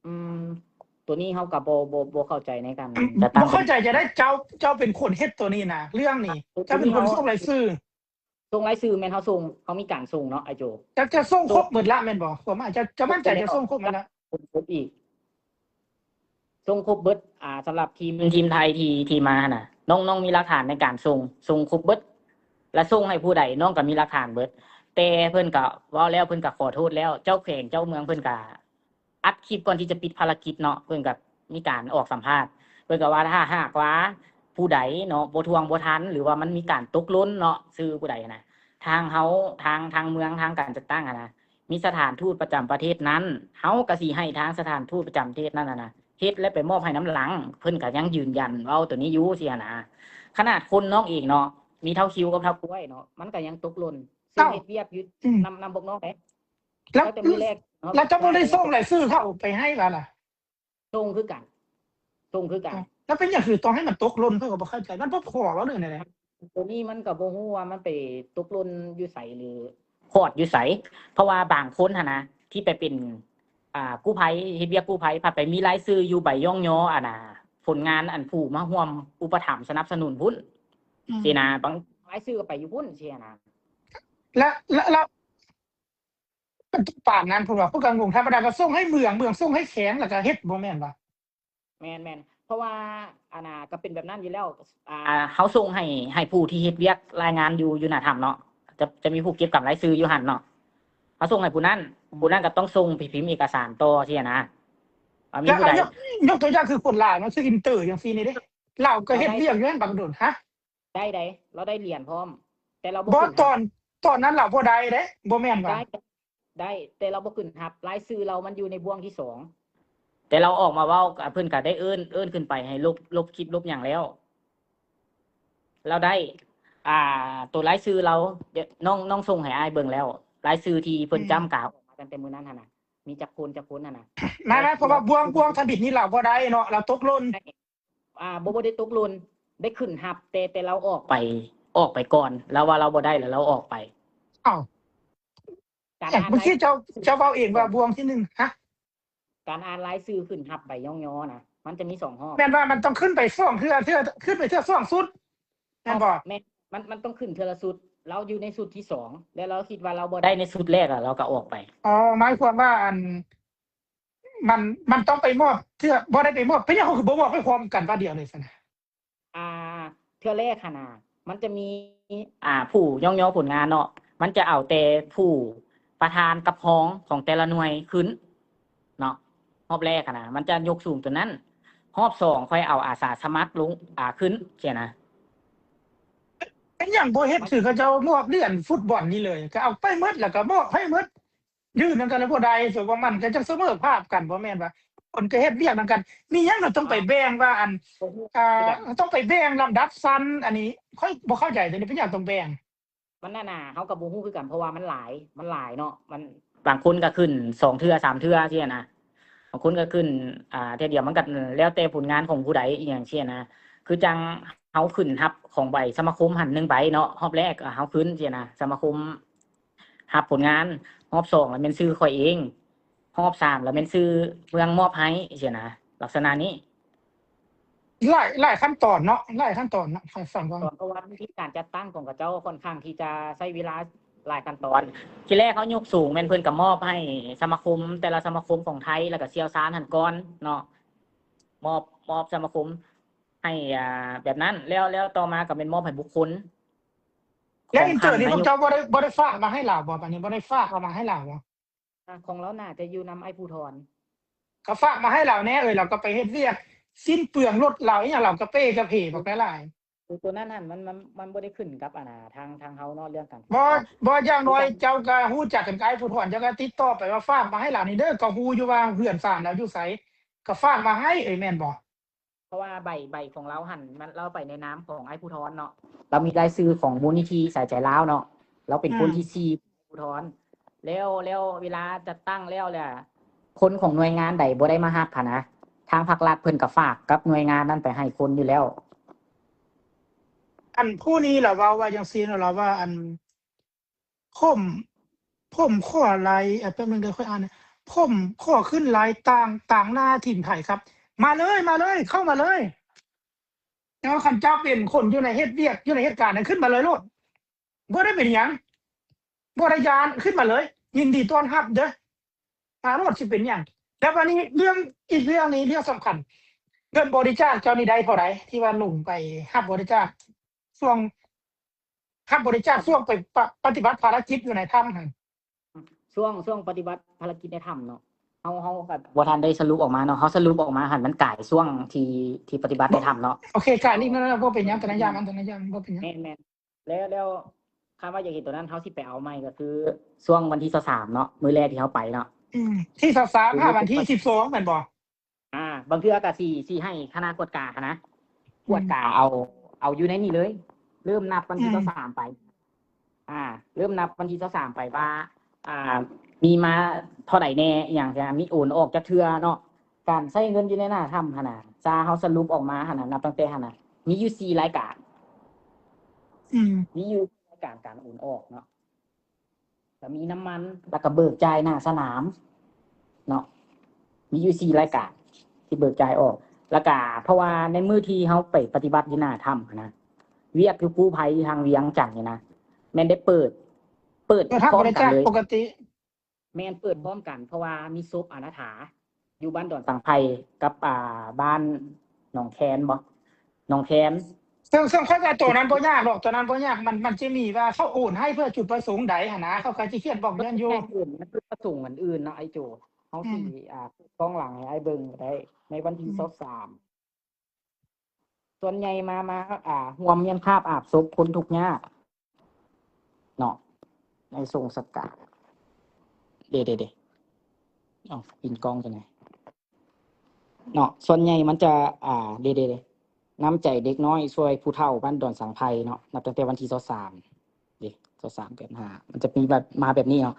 ອືມ ໂຕນີ້ເຮົາກໍບໍ່ ບໍ່ ບໍ່ເຂົ້າໃຈໃນການ ອືມ ຈັດຕັ້ງ ບໍ່ເຂົ້າໃຈຈັ່ງໃດ? ເຈົ້າ ເຈົ້າເປັນຄົນເຮັດໂຕນີ້ນະ ເລື່ອງນີ້ ອ່າ ເຈົ້າເປັນຄົນ ໂຕນີ້ເຮົາ ສົ່ງລາຍຊື່ ສົ່ງລາຍຊື່ແມ່ນເຮົາສົ່ງ ເຮົາມີການສົ່ງເນາະ ອ້າຍໂຈ. ເຈົ້າ ເຈົ້າສົ່ງຄົບໝົດລະແມ່ນບໍ່? ຄວາມໝາຍ ເຈົ້າ ເຈົ້າໝັ້ນໃຈເຈົ້າສົ່ງຄົບໝົດລະ? ສົ່ງຄົບອີກ ສົ່ງຄົບເບິດ ອ່າ ສຳລັບທີມ ທີມໄທທີ່ ທີ່ມາຫັ້ນນະ ນ້ອງ ນ້ອງມີຫຼັກຖານໃນການສົ່ງ ສົ່ງຄົບເບິດ ແລະ ສົ່ງໃຫ້ຜູ້ໃດ ນ້ອງກໍມີຫຼັກຖານເບິດ. ແຕ່ເພິ່ນກໍເວົ້າແລ້ວ ເພິ່ນກໍຂໍໂທດແລ້ວ ເຈົ້າແຂວງເຈົ້າເມືອງເພິ່ນກໍ ອັດຄລິບກ່ອນທີ່ຈະປິດພາລະກິດເນາະ ເພິ່ນກໍມີການອອກສຳພາດ ເພິ່ນກໍວ່າ ຖ້າຫາກວ່າຜູ້ໃດເນາະ ບໍ່ທວງບໍ່ທັນ ຫຼືວ່າມັນມີການຕົກຫຼົ່ນເນາະ ຊື່ຜູ້ໃດນະ ທາງເຮົາ ທາງ ທາງເມືອງ ທາງການຈັດຕັ້ງຫັ້ນນະ ມີສະຖານທູດປະຈຳປະເທດນັ້ນ ເຮົາກໍຊິໃຫ້ທາງສະຖານທູດປະຈຳປະເທດນັ້ນນະ ເຮັດ ແລະ ໄປມອບໃຫ້ນຳຫຼັງ. ເພິ່ນກໍຍັງຢືນຢັນເວົ້າໂຕນີ້ຢູ່ຊີ້ຫັ້ນນະ. ຂະໜາດຄົນນ້ອງເອງເນາະ ມີທ້າວຄິວກັບທ້າວກ້ວຍເນາະ ມັນກໍຍັງຕົກຫຼົ່ນ ເຊິ່ງເຮັດວຽກຢູ່ ອືມ ນຳ ນຳພວກນ້ອງເດ້. ແລ້ວ ແລ້ວແຕ່ມື້ແລກເນາະ ແລ້ວເຈົ້າບໍ່ໄດ້ສົ່ງລາຍຊື່ເຂົາໄປໃຫ້ລະລະ? ສົ່ງຄືກັນ ສົ່ງຄືກັນ. ເອົ້າ ແລ້ວເປັນຫຍັງຄືຕ້ອງໃຫ້ມັນຕົກຫຼົ່ນ? ຂ້ອຍກໍບໍ່ເຂົ້າໃຈ ມັນບໍ່ພໍບໍ່ ຫຼືແນວໃດ? ໂຕນີ້ມັນກໍບໍ່ຮູ້ວ່າມັນໄປຕົກຫຼົ່ນຢູ່ໃສ ຫຼືຂອດຢູ່ໃສ ເພາະວ່າບາງຄົນຫັ້ນນະ ທີ່ໄປເປັນ ອ່າ ກູ້ໄພ ເຮັດວຽກກູ້ໄພ ພັດໄປມີລາຍຊື່ຢູ່ໃບຍ້ອງຍໍ ອັນນ່າ ຜົນງານ ອັນຜູ້ມາຮ່ວມອຸປະຖຳສະໜັບສະໜູນພຸ້ນ ອືມ ຊີ້ນະ ບາງລາຍຊື່ກໍໄປຢູ່ພຸ້ນຊີ້ນະ. ແລ້ວ ແລ້ວ ແລ້ວ ມັນຕ້ອງປານນັ້ນພຸ້ນວ່າ ພວກກັນງົງ ທຳມະດາກໍສົ່ງໃຫ້ເມືອງ ເມືອງສົ່ງໃຫ້ແຂວງ ແລ້ວກໍເຮັດ ບໍ່ແມ່ນຫວາ? ແມ່ນໆ ເພາະວ່າ ອັນນ່າ ກໍເປັນແບບນັ້ນຢູ່ແລ້ວ ອ່າ ເຮົາສົ່ງໃຫ້ ໃຫ້ຜູ້ທີ່ເຮັດວຽກລາຍງານຢູ່ ຢູ່ໜ້າຖ້ຳເນາະ ຈະ ຈະມີຜູ້ເກັບກຳລາຍຊື່ຢູ່ຫັ້ນເນາະ ເຮົາສົ່ງໃຫ້ຜູ້ນັ້ນ ອືມ ຜູ້ນັ້ນກໍຕ້ອງສົ່ງໄປພິມເອກະສານຕໍ່ຊີ້ນະ ວ່າມີຜູ້ໃດ. ແລ້ວ ຍົກ ຍົກຕົວຢ່າງຄືຄົນລາວເນາະ ຊື່ອິນເຕີຈັ່ງຊີ້ນີ້ເດ້ ລາວກໍເຮັດວຽກຢູ່ຫັ້ນບັກດົນ ຮະ? ໄດ້ໃດ ລາວໄດ້ຫຼຽນພ້ອມ ແຕ່ລາວບໍ່ຂຶ້ນຮັບ. ຕອນ ຕອນນັ້ນລາວບໍ່ໄດ້ເດ້ ບໍ່ແມ່ນຫວາ? ໄດ້ ໄດ້ ແຕ່ລາວບໍ່ຂຶ້ນຮັບ ລາຍຊື່ລາວມັນຢູ່ໃນບ່ວງທີສອງ ແຕ່ລາວອອກມາເວົ້າ ເພິ່ນກໍໄດ້ເອີ້ນ ເອີ້ນຂຶ້ນໄປໃຫ້ລົບ ລົບຄລິບລົບຫຍັງແລ້ວ ລາວໄດ້ ອ່າ ໂຕລາຍຊື່ລາວ ນ້ອງ ນ້ອງສົ່ງໃຫ້ອ້າຍເບິ່ງແລ້ວ ລາຍຊື່ທີ່ເພິ່ນ ອືມ ຈ້ຳກາອອກມາຕັ້ງແຕ່ມື້ນັ້ນຫັ້ນນະ ມີຈັກຄົນ ຈັກຄົນຫັ້ນນະ. ແມ່ນໆ ເພາະວ່າບ່ວງ ບ່ວງທຳອິດນີ້ລາວບໍ່ໄດ້ເນາະ ລາວຕົກຫຼົ່ນ. ອ່າ ບໍ່ ບໍ່ໄດ້ຕົກຫຼົ່ນ ໄດ້ຂຶ້ນຮັບ ແຕ່ ແຕ່ລາວອອກໄປ ອອກໄປກ່ອນ ລາວວ່າລາວບໍ່ໄດ້ ແລ້ວລາວອອກໄປ. ອ້າວ ການ ເມື່ອກີ້ເຈົ້າ ເຈົ້າເວົ້າເອງວ່າບ່ວງທີໜຶ່ງ ຮະ? ການອ່ານລາຍຊື່ຂຶ້ນຮັບໃບຍ້ອງຍໍນະ ມັນຈະມີສອງຮອບ. ແມ່ນວ່າມັນຕ້ອງຂຶ້ນໄປສອງເທື່ອ ເທື່ອ ຂຶ້ນໄປເທື່ອສອງຊຸດ ແມ່ນບໍ່? ແມ່ນ ມັນ ມັນຕ້ອງຂຶ້ນເທື່ອລະຊຸດ. ລາວຢູ່ໃນຊຸດທີສອງ ແລ້ວລາວຄິດວ່າລາວບໍ່ໄດ້ໃນຊຸດແລກ ລາວກໍອອກໄປ. ອໍ ໝາຍຄວາມວ່າ ອັນ ມັນ ມັນຕ້ອງໄປມອບເທື່ອ ບໍ່ໄດ້ໄປມອບ. ເປັນຫຍັງເຂົາຄືບໍ່ມອບໄປພ້ອມກັນບາດດຽວເລີຍຊັ້ນນະ? ອ່າ ເທື່ອແລກຫັ້ນນະ ມັນຈະມີ ອ່າ ຜູ້ຍ້ອງຍໍຜົນງານເນາະ ມັນຈະເອົາແຕ່ຜູ້ປະທານກັບຮອງຂອງແຕ່ລະໜ່ວຍຂຶ້ນເນາະ. ຮອບແລກຫັ້ນນະ ມັນຈະຍົກສູງຕົວນັ້ນ. ຮອບສອງຄ່ອຍເອົາອາສາສະໝັກລົງ ອ່າ ຂຶ້ນຊີ້ນະ. ເປັນຫຍັງບໍ່ເຮັດຄືເຂົາເຈົ້າມອບຫຼຽນຟຸດບອນນີ້ເລີຍ ກໍເອົາໄປໝົດ ແລ້ວກໍມອບໃຫ້ໝົດ. ຢືນນຳກັນແລ້ວບໍ່ໄດ້ ສົມວ່າມັນກໍຈັ່ງສະເໝີພາບກັນ ບໍ່ແມ່ນວ່າຄົນກໍເຮັດວຽກນຳກັນ. ມີຫຍັງເຮົາຕ້ອງໄປແບ່ງວ່າ ອັນ ອ່າ ຕ້ອງໄປແບ່ງລຳດັບຊັ້ນ ອັນນີ້ຂ້ອຍບໍ່ເຂົ້າໃຈ ຕົວນີ້ເປັນຫຍັງຕ້ອງແບ່ງ? ມັນນັ້ນນະ ເຮົາກໍບໍ່ຮູ້ຄືກັນ ເພາະວ່າມັນຫຼາຍ ມັນຫຼາຍເນາະ. ມັນ ບາງຄົນກໍຂຶ້ນສອງເທື່ອສາມເທື່ອຊີ້ນະ ບາງຄົນກໍຂຶ້ນ ອ່າ ເທື່ອດຽວ ມັນກໍແລ້ວແຕ່ຜົນງານຂອງຜູ້ໃດອີ່ຫຍັງຊີ້ນະ. ຄືຈັ່ງເຮົາຂຶ້ນຮັບຂອງໃບສະມາຄົມຫັ້ນໜຶ່ງໃບເນາະ ຮອບແລກເຮົາຂຶ້ນຊີ້ນະ ສະມາຄົມ ຮັບຜົນງານ. ຮອບສອງລະແມ່ນຊື່ຂ້ອຍເອງ ຮອບສາມລະແມ່ນຊື່ເມືອງມອບໃຫ້ຊີ້ນະ ລັກສະນະນີ້. ຫຼາຍ ຫຼາຍຂັ້ນຕອນເນາະ ຫຼາຍຂັ້ນຕອນເນາະ ໃຫ້ຟັງກ່ອນ. ເພາະວ່າວິທີການຈັດຕັ້ງຂອງເຂົາເຈົ້າຂ້ອນຂ້າງທີ່ຈະໃຊ້ເວລາຫຼາຍຂັ້ນຕອນ. ທີແລກເຮົາຍົກສູງແມ່ນເພິ່ນກໍມອບໃຫ້ສະມາຄົມ ແຕ່ລະສະມາຄົມຂອງໄທ ແລ້ວກໍຊ່ຽວຊານຫັ້ນກ່ອນເນາະ ມອບ ມອບສະມາຄົມໃຫ້ ອ່າ ແບບນັ້ນ ແລ້ວ ແລ້ວຕໍ່ມາກໍແມ່ນມອບໃຫ້ບຸກຄົນ. ແລ້ວອິນເຕີນີ້ພວກເຈົ້າບໍ່ໄດ້ ບໍ່ໄດ້ຝາກມາໃຫ້ລາວບໍ່? ບາດນີ້ບໍ່ໄດ້ຝາກເອົາມາໃຫ້ລາວບໍ່? ອ່າ ຂອງລາວໜ້າຈະຢູ່ນຳອ້າຍພູທອນ. ກໍຝາກມາໃຫ້ລາວແດ່ເອີຍ ລາວກໍໄປເຮັດວຽກສິ້ນເປືອງລົດລາວອີ່ຫຍັງ ລາວກໍເປ້ກະເພບັກຫຼາຍໆ. ໂຕນັ້ນຫັ້ນ ມັນ ມັນ ມັນບໍ່ໄດ້ຂຶ້ນກັບ ອັນນ່າ ທາງ ທາງເຮົາເນາະ ເລື່ອງການ ບໍ່ ບໍ່ ຢ່າງໜ້ອຍເຈົ້າກໍຮູ້ຈັກກັນກັບອ້າຍພູທອນ ເຈົ້າກໍຕິດຕໍ່ໄປວ່າຝາກມາໃຫ້ລາວນີ້ເດີ ກໍຮູ້ຢູ່ວ່າເຮືອນຊານລາວຢູ່ໃສ ກໍຝາກມາໃຫ້ເອີຍ ແມ່ນບໍ່? ເພາະວ່າໃບ ໃບຂອງລາວຫັ້ນ ມັນ ລາວໄປໃນນາມຂອງອ້າຍພູທອນເນາະ ລາວມີລາຍຊື່ຂອງມູນນິທິສາຍໃຈລາວເນາະ ລາວເປັນຄົນທີສີ່ຂອງອ້າຍພູທອນ. ແລ້ວ ແລ້ວເວລາຈັດຕັ້ງແລ້ວລະ ຄົນຂອງໜ່ວຍງານໃດບໍ່ໄດ້ມາຮັບຫັ້ນນະ ທາງພັກລັດເພິ່ນກໍຝາກກັບໜ່ວຍງານນັ້ນໄປໃຫ້ຄົນຢູ່ແລ້ວ. ອັນຜູ້ນີ້ລະເວົ້າວ່າຈັ່ງຊີ້ເນາະ ລາວວ່າ ອັນ ຜົມ ຜົມຂໍລາຍ ເອີ ແປັບໜຶ່ງເດີ ຂ້ອຍອ່ານ ຜົມຂໍຂຶ້ນລາຍຕາງ ຕາງໜ້າທີມໄທຄັບ. ມາເລີຍ ມາເລີຍ ເຂົ້າມາເລີຍ. ແຕ່ວ່າຄັນເຈົ້າເປັນຄົນຢູ່ໃນເຮັດວຽກ ຢູ່ໃນເຫດການນັ້ນ ຂຶ້ນມາເລີຍໂລດ ບໍ່ໄດ້ເປັນຫຍັງ ບໍ່ໄດ້ຢ້ານ ຂຶ້ນມາເລີຍ ຍິນດີຕ້ອນຮັບເດີ ມາໂລດ ຊິເປັນຫຍັງ. ແລ້ວບາດນີ້ເລື່ອງ ອີກເລື່ອງນີ້ ເລື່ອງສຳຄັນ ເງິນບໍລິຈາກເຈົ້ານີ້ໄດ້ເທົ່າໃດ ທີ່ວ່າໜຸ່ງໄປຮັບບໍລິຈາກ ຊ່ວງຮັບບໍລິຈາກ ຊ່ວງໄປປະ ປະຕິບັດພາລະກິດຢູ່ໃນຖ້ຳຫັ້ນ? ຊ່ວງ ຊ່ວງປະຕິບັດພາລະກິດໃນຖ້ຳເນາະ ເຮົາ ເຮົາກໍບໍ່ທັນໄດ້ສະຫຼຸບອອກມາເນາະ ເຮົາສະຫຼຸບອອກມາຫັ້ນ ມັນກາຍຊ່ວງທີ່ ທີ່ປະຕິບັດໃນຖ້ຳເນາະ. ໂອເຄ ກາຍນີ້ ບໍ່ເປັນຫຍັງ ຕົວນັ້ນຢ່າມັນ ຕົວນັ້ນຢ່າມັນ ບໍ່ເປັນຫຍັງ. ແມ່ນໆ ແລ້ວ ແລ້ວ ຄັນວ່າຢາກເຫັນຕົວນັ້ນ ເຮົາຊິໄປເອົາໃໝ່ ກໍຄືຊ່ວງວັນທີຊາວສາມເນາະ ມື້ແລກທີ່ເຮົາໄປເນາະ. ອືມ ທີຊາວສາມຫາວັນທີສິບສອງແມ່ນບໍ່? ອ່າ ບາງເທື່ອກໍຊິ ຊິໃຫ້ຄະນະກວດກາຫັ້ນນະ ອືມ ກວດກາເອົາ ເອົາຢູ່ໃນນີ້ເລີຍ ເລີ່ມນັບວັນທີ ອືມ ຊາວສາມໄປ. ອ່າ ເລີ່ມນັບວັນທີຊາວສາມໄປວ່າ ອ່າ ມີມາເທົ່າໃດແດ່ ອີ່ຫຍັງຊີ້ນະ ມີໂອນອອກຈັກເທື່ອເນາະ. ການໃຊ້ເງິນຢູ່ໃນໜ້າຖ້ຳຫັ້ນນະ ຈາເຮົາສະຫຼຸບອອກມາຫັ້ນນະ ນັບຕັ້ງແຕ່ຫັ້ນນະ ມີຢູ່ສີ່ລາຍການ. ອືມ ມີຢູ່ລາຍການການໂອນອອກເນາະ ແລ້ວມີນ້ຳມັນ ແລ້ວກໍເບີກຈ່າຍໜ້າສະໜາມເນາະ ມີຢູ່ສີ່ລາຍການທີ່ເບີກຈ່າຍອອກ. ແລ້ວກະເພາະວ່າໃນມື້ທີ່ເຮົາໄປປະຕິບັດຢູ່ໜ້າຖ້ຳຫັ້ນນະ ວຽກຢູ່ກູ້ໄພຢູ່ທາງວຽງຈັນນີ້ນະ ແມ່ນໄດ້ເປີດ ເປີດ ເປີດຮັບບໍລິຈາກປົກກະຕິ ແມ່ນເປີດພ້ອມກັນ ເພາະວ່າມີສົບອະນາຖາຢູ່ບ້ານດອນສັງໄພກັບ ອ່າ ບ້ານໜອງແຄນບໍ ໜອງແຄນ. ເຊິ່ງ ເຊິ່ງຂ້ອຍວ່າໂຕນັ້ນບໍ່ຍາກດອກ ໂຕນັ້ນບໍ່ຍາກ ມັນ ມັນຈະມີວ່າເຂົາໂອນໃຫ້ເພື່ອຈຸດປະສົງໃດຫັ້ນນະ ເຂົາກໍຈະຂຽນບອກຍ້ອນຢູ່. ແມ່ນເປັນຈຸດປະສົງອັນອື່ນເນາະ ອ້າຍໂຈ ເຮົາຊິ ອືມ ອ່າ ກ້ອງຫຼັງໃຫ້ອ້າຍເບິ່ງກໍໄດ້ ໃນວັນທີ ອືມ ຊາວສາມ ສ່ວນໃຫຍ່ມາ ມາ ອ່າ ຮ່ວມມ້ຽນພາບອາບສົບຄົນທຸກຍາກເນາະ ໃນສົງສະກາ ເດ ເດ ເດ ເອົ້າ ປິ່ນກ້ອງຈັ່ງໃດເນາະ. ສ່ວນໃຫຍ່ມັນຈະ ອ່າ ເດ ເດ ເດ ນ້ຳໃຈເດັກນ້ອຍຊ່ວຍຜູ້ເຖົ້າບ້ານດອນສັງໄພເນາະ ນັບຕັ້ງແຕ່ວັນທີຊາວສາມ ເດ ຊາວສາມ ເດືອນຫ້າ ມັນຈະມີແບບ ມາແບບນີ້ເນາະ.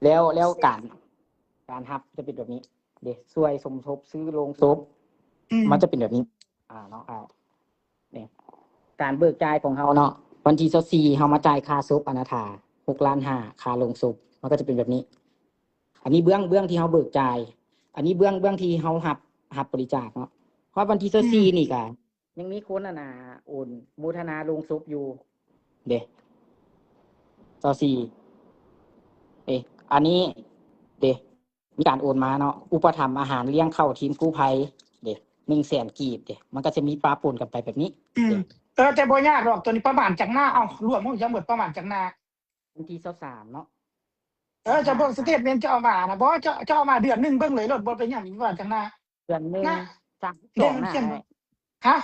ແລ້ວ ແລ້ວການ ການຮັບຈະເປັນແບບນີ້ເດ ຊ່ວຍສົມທົບຊື້ໂລງສົບ ອືມ ມັນຈະເປັນແບບນີ້ ອ່າ ເນາະ ອ່າ ນີ້ ການເບີກຈ່າຍຂອງເຮົາເນາະ ວັນທີຊາວສີ່ ເຮົາມາຈ່າຍຄ່າສົບອະນາຖາ ຫົກລ້ານຫ້າ ຄ່າໂລງສົບ ມັນກໍຈະເປັນແບບນີ້. ອັນນີ້ເບື້ອງ ເບື້ອງທີ່ເຮົາເບີກຈ່າຍ ອັນນີ້ເບື້ອງ ເບື້ອງທີ່ເຮົາຮັບ ຮັບບໍລິຈາກເນາະ. ຮອດວັນທີຊາວສີ່ນີ້ກະຍັງມີຄົນ ອັນນ່າ ໂອນໂມທະນາໂລງສົບຢູ່ເດ້ ຊາວສີ່ ເອ ອັນນີ້ເດ້ ມີການໂອນມາເນາະ ອຸປະຖຳອາຫານລ້ຽງເຂົ້າທີມກູ້ໄພເດ້ ໜຶ່ງແສນກີບເດ້ ມັນກໍຈະມີປະປົນກັນໄປແບບນີ້ ອືມ ເອີ ແຕ່ບໍ່ຍາກດອກ ໂຕນີ້ປະມານຈັກໜ້າ ເອົ້າ ລວມໝົດທັງໝົດປະມານຈັກໜ້າ? ວັນທີຊາວສາມເນາະ ເອີ ເຈົ້າເບິ່ງສະເຕດເມັນເຈົ້າເອົາມານະ ບໍ່ ເຈົ້າ ເຈົ້າເອົາມາເດືອນໜຶ່ງເບິ່ງເລີຍໂລດ ບໍ່ເປັນຫຍັງ ວ່າຈັກໜ້າ ເດືອນໜຶ່ງ ສາມສິບສອງໜ້າ ຮະ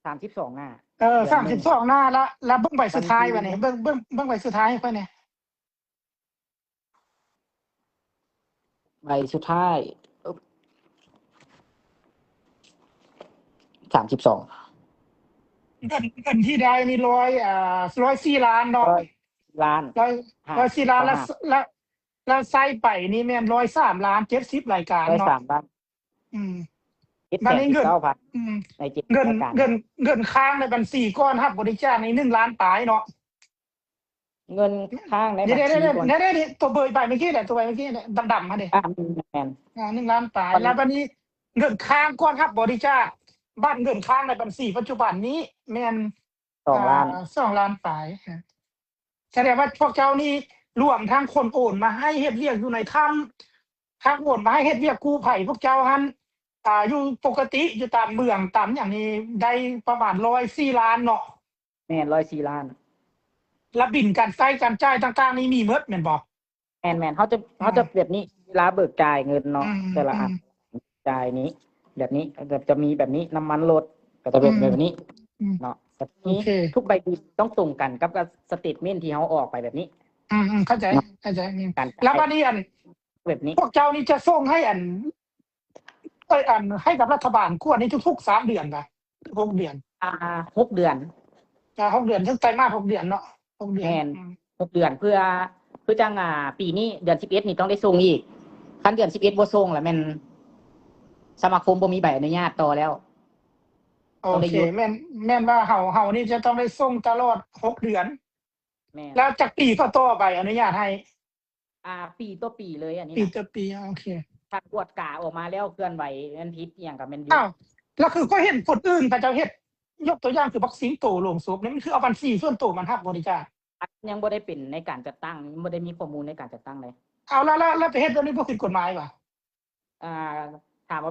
ສາມສິບສອງໜ້າ ເອີ ສາມສິບສອງໜ້າ ລະ ລະເບິ່ງໃບສຸດທ້າຍບາດນີ້ ເບິ່ງ ເບິ່ງ ເບິ່ງໃບສຸດທ້າຍໃຫ້ຂ້ອຍແດ່. ໃບສຸດທ້າຍ ສາມສິບສອງ ເງິນ ເງິນທີ່ໄດ້ນີ້ ຮ້ອຍ ອ່າ ຮ້ອຍສີ່ລ້ານເນາະ ຮ້ອຍສີ່ລ້ານ ຮ້ອຍສີ່ລ້ານ ແລ້ວ ແລ້ວໃຊ້ໄປນີ້ແມ່ນຮ້ອຍສາມລ້ານ ເຈັດສິບລາຍການເນາະ ຮ້ອຍສາມລ້ານ ອືມ ບາດນີ້ເງິນ ເງິນ ເງິນຄ້າງໃນບັນຊີກ່ອນຮັບບໍລິຈາກນີ້ ໜຶ່ງລ້ານປາຍເນາະ. ເງິນຄ້າງໃນບັນຊີກ່ອນ ນີ້ໆໆ ຕົວເບີໃບເມື່ອກີ້ແຫຼະ ຕົວໃບເມື່ອກີ້ແຫຼະ ດຳໆຫັ້ນເດ ອ່າ ແມ່ນ ອ່າ ໜຶ່ງລ້ານປາຍ ແລ້ວບັດນີ້ເງິນຄ້າງກ່ອນຮັບບໍລິຈາກ ບັດເງິນຄ້າງໃນບັນຊີປັດຈຸບັນນີ້ແມ່ນ ສອງລ້ານ ອ່າ ສອງລ້ານປາຍ. ສະແດງວ່າພວກເຈົ້ານີ້ລວມທັງຄົນໂອນມາໃຫ້ເຮັດວຽກຢູ່ໃນຖ້ຳ ທັງໂອນມາໃຫ້ເຮັດວຽກກູ້ໄພພວກເຈົ້າຫັ້ນ ອ່າ ຢູ່ປົກກະຕິຢູ່ຕາມເມືອງຕາມຫຍັງນີ້ ໄດ້ປະມານຮ້ອຍສີ່ລ້ານເນາະ. ແມ່ນ ຮ້ອຍສີ່ລ້ານ ລະບິນການໃຊ້ການຈ່າຍຕ່າງໆນີ້ມີໝົດແມ່ນບໍ່? ແມ່ນໆ ເຮົາຈະ ເຮົາຈະແບບນີ້ ເວລາເບີກຈ່າຍເງິນເນາະ ອືມ ແຕ່ລະອັນ ອືມ ຈ່າຍນີ້ ແບບນີ້ ຈະ ຈະມີແບບນີ້ ນ້ຳມັນລົດ ກໍຈະແບບ ອືມ ແບບນີ້ ອືມ ເນາະ ແບບນີ້ ໂອເຄ ທຸກໃບບິນຕ້ອງຕົງກັນກັບ ກັບສະເຕດເມັນທີ່ເຮົາອອກໄປແບບນີ້ ອືມໆ ເຂົ້າໃຈ ເນາະ ເຂົ້າໃຈ ອືມ ການ ແລ້ວບັດນີ້ອັນ ແບບນີ້ ພວກເຈົ້ານີ້ຈະສົ່ງໃຫ້ອັນ ເອີຍ ອັນ ໃຫ້ກັບລັດຖະບານກວດນີ້ທຸກໆສາມເດືອນຫວາ ຫຼືຫົກເດືອນ? ອ່າ ຫົກເດືອນ ອ່າ ຫົກເດືອນ ເຖິງໄຕມາດຫົກເດືອນເນາະ ຫົກເດືອນ ແມ່ນ ອືມ ຫົກເດືອນ ເພື່ອ ຄືຈັ່ງ ອ່າ ປີນີ້ເດືອນສິບເອັດນີ້ຕ້ອງໄດ້ສົ່ງອີກ ຄັນເດືອນສິບເອັດບໍ່ສົ່ງລະແມ່ນສະມາຄົມບໍ່ມີໃບອະນຸຍາດຕໍ່ແລ້ວ ໂອເຄ ແມ່ນ ແມ່ນວ່າເຮົາ ເຮົານີ້ຈະຕ້ອງໄດ້ສົ່ງຕະຫຼອດຫົກເດືອນ ແມ່ນ ແລ້ວຈັກປີກໍຕໍ່ໃບອະນຸຍາດໃຫ້? ອ່າ ປີຕໍ່ປີເລີຍ ອັນນີ້ ປີຕໍ່ປີ ໂອເຄ ຖ້າກວດກາອອກມາແລ້ວເຄື່ອນໄຫວແມ່ນຜິດອີ່ຫຍັງກໍແມ່ນຢຸດ. ອ້າວ ແລ້ວຄືຂ້ອຍເຫັນຄົນອື່ນເຂົາເຈົ້າເຮັດ ຍົກຕົວຢ່າງຄືບັກສິງໂຕໂລງສົບນີ້ ມັນຄືເອົາບັນຊີສ່ວນໂຕມາຮັບບໍລິຈາກ ຍັງບໍ່ໄດ້ເປັນໃນການຈັດຕັ້ງ ຍັງບໍ່ໄດ້ມີຂໍ້ມູນໃນການຈັດຕັ້ງເລີຍ. ເອົາ ແລ້ວ ແລ້ວ ແລ້ວໄປເຮັດແບບນີ້ບໍ່ຜິດກົດໝາຍຫວາ? ອ່າ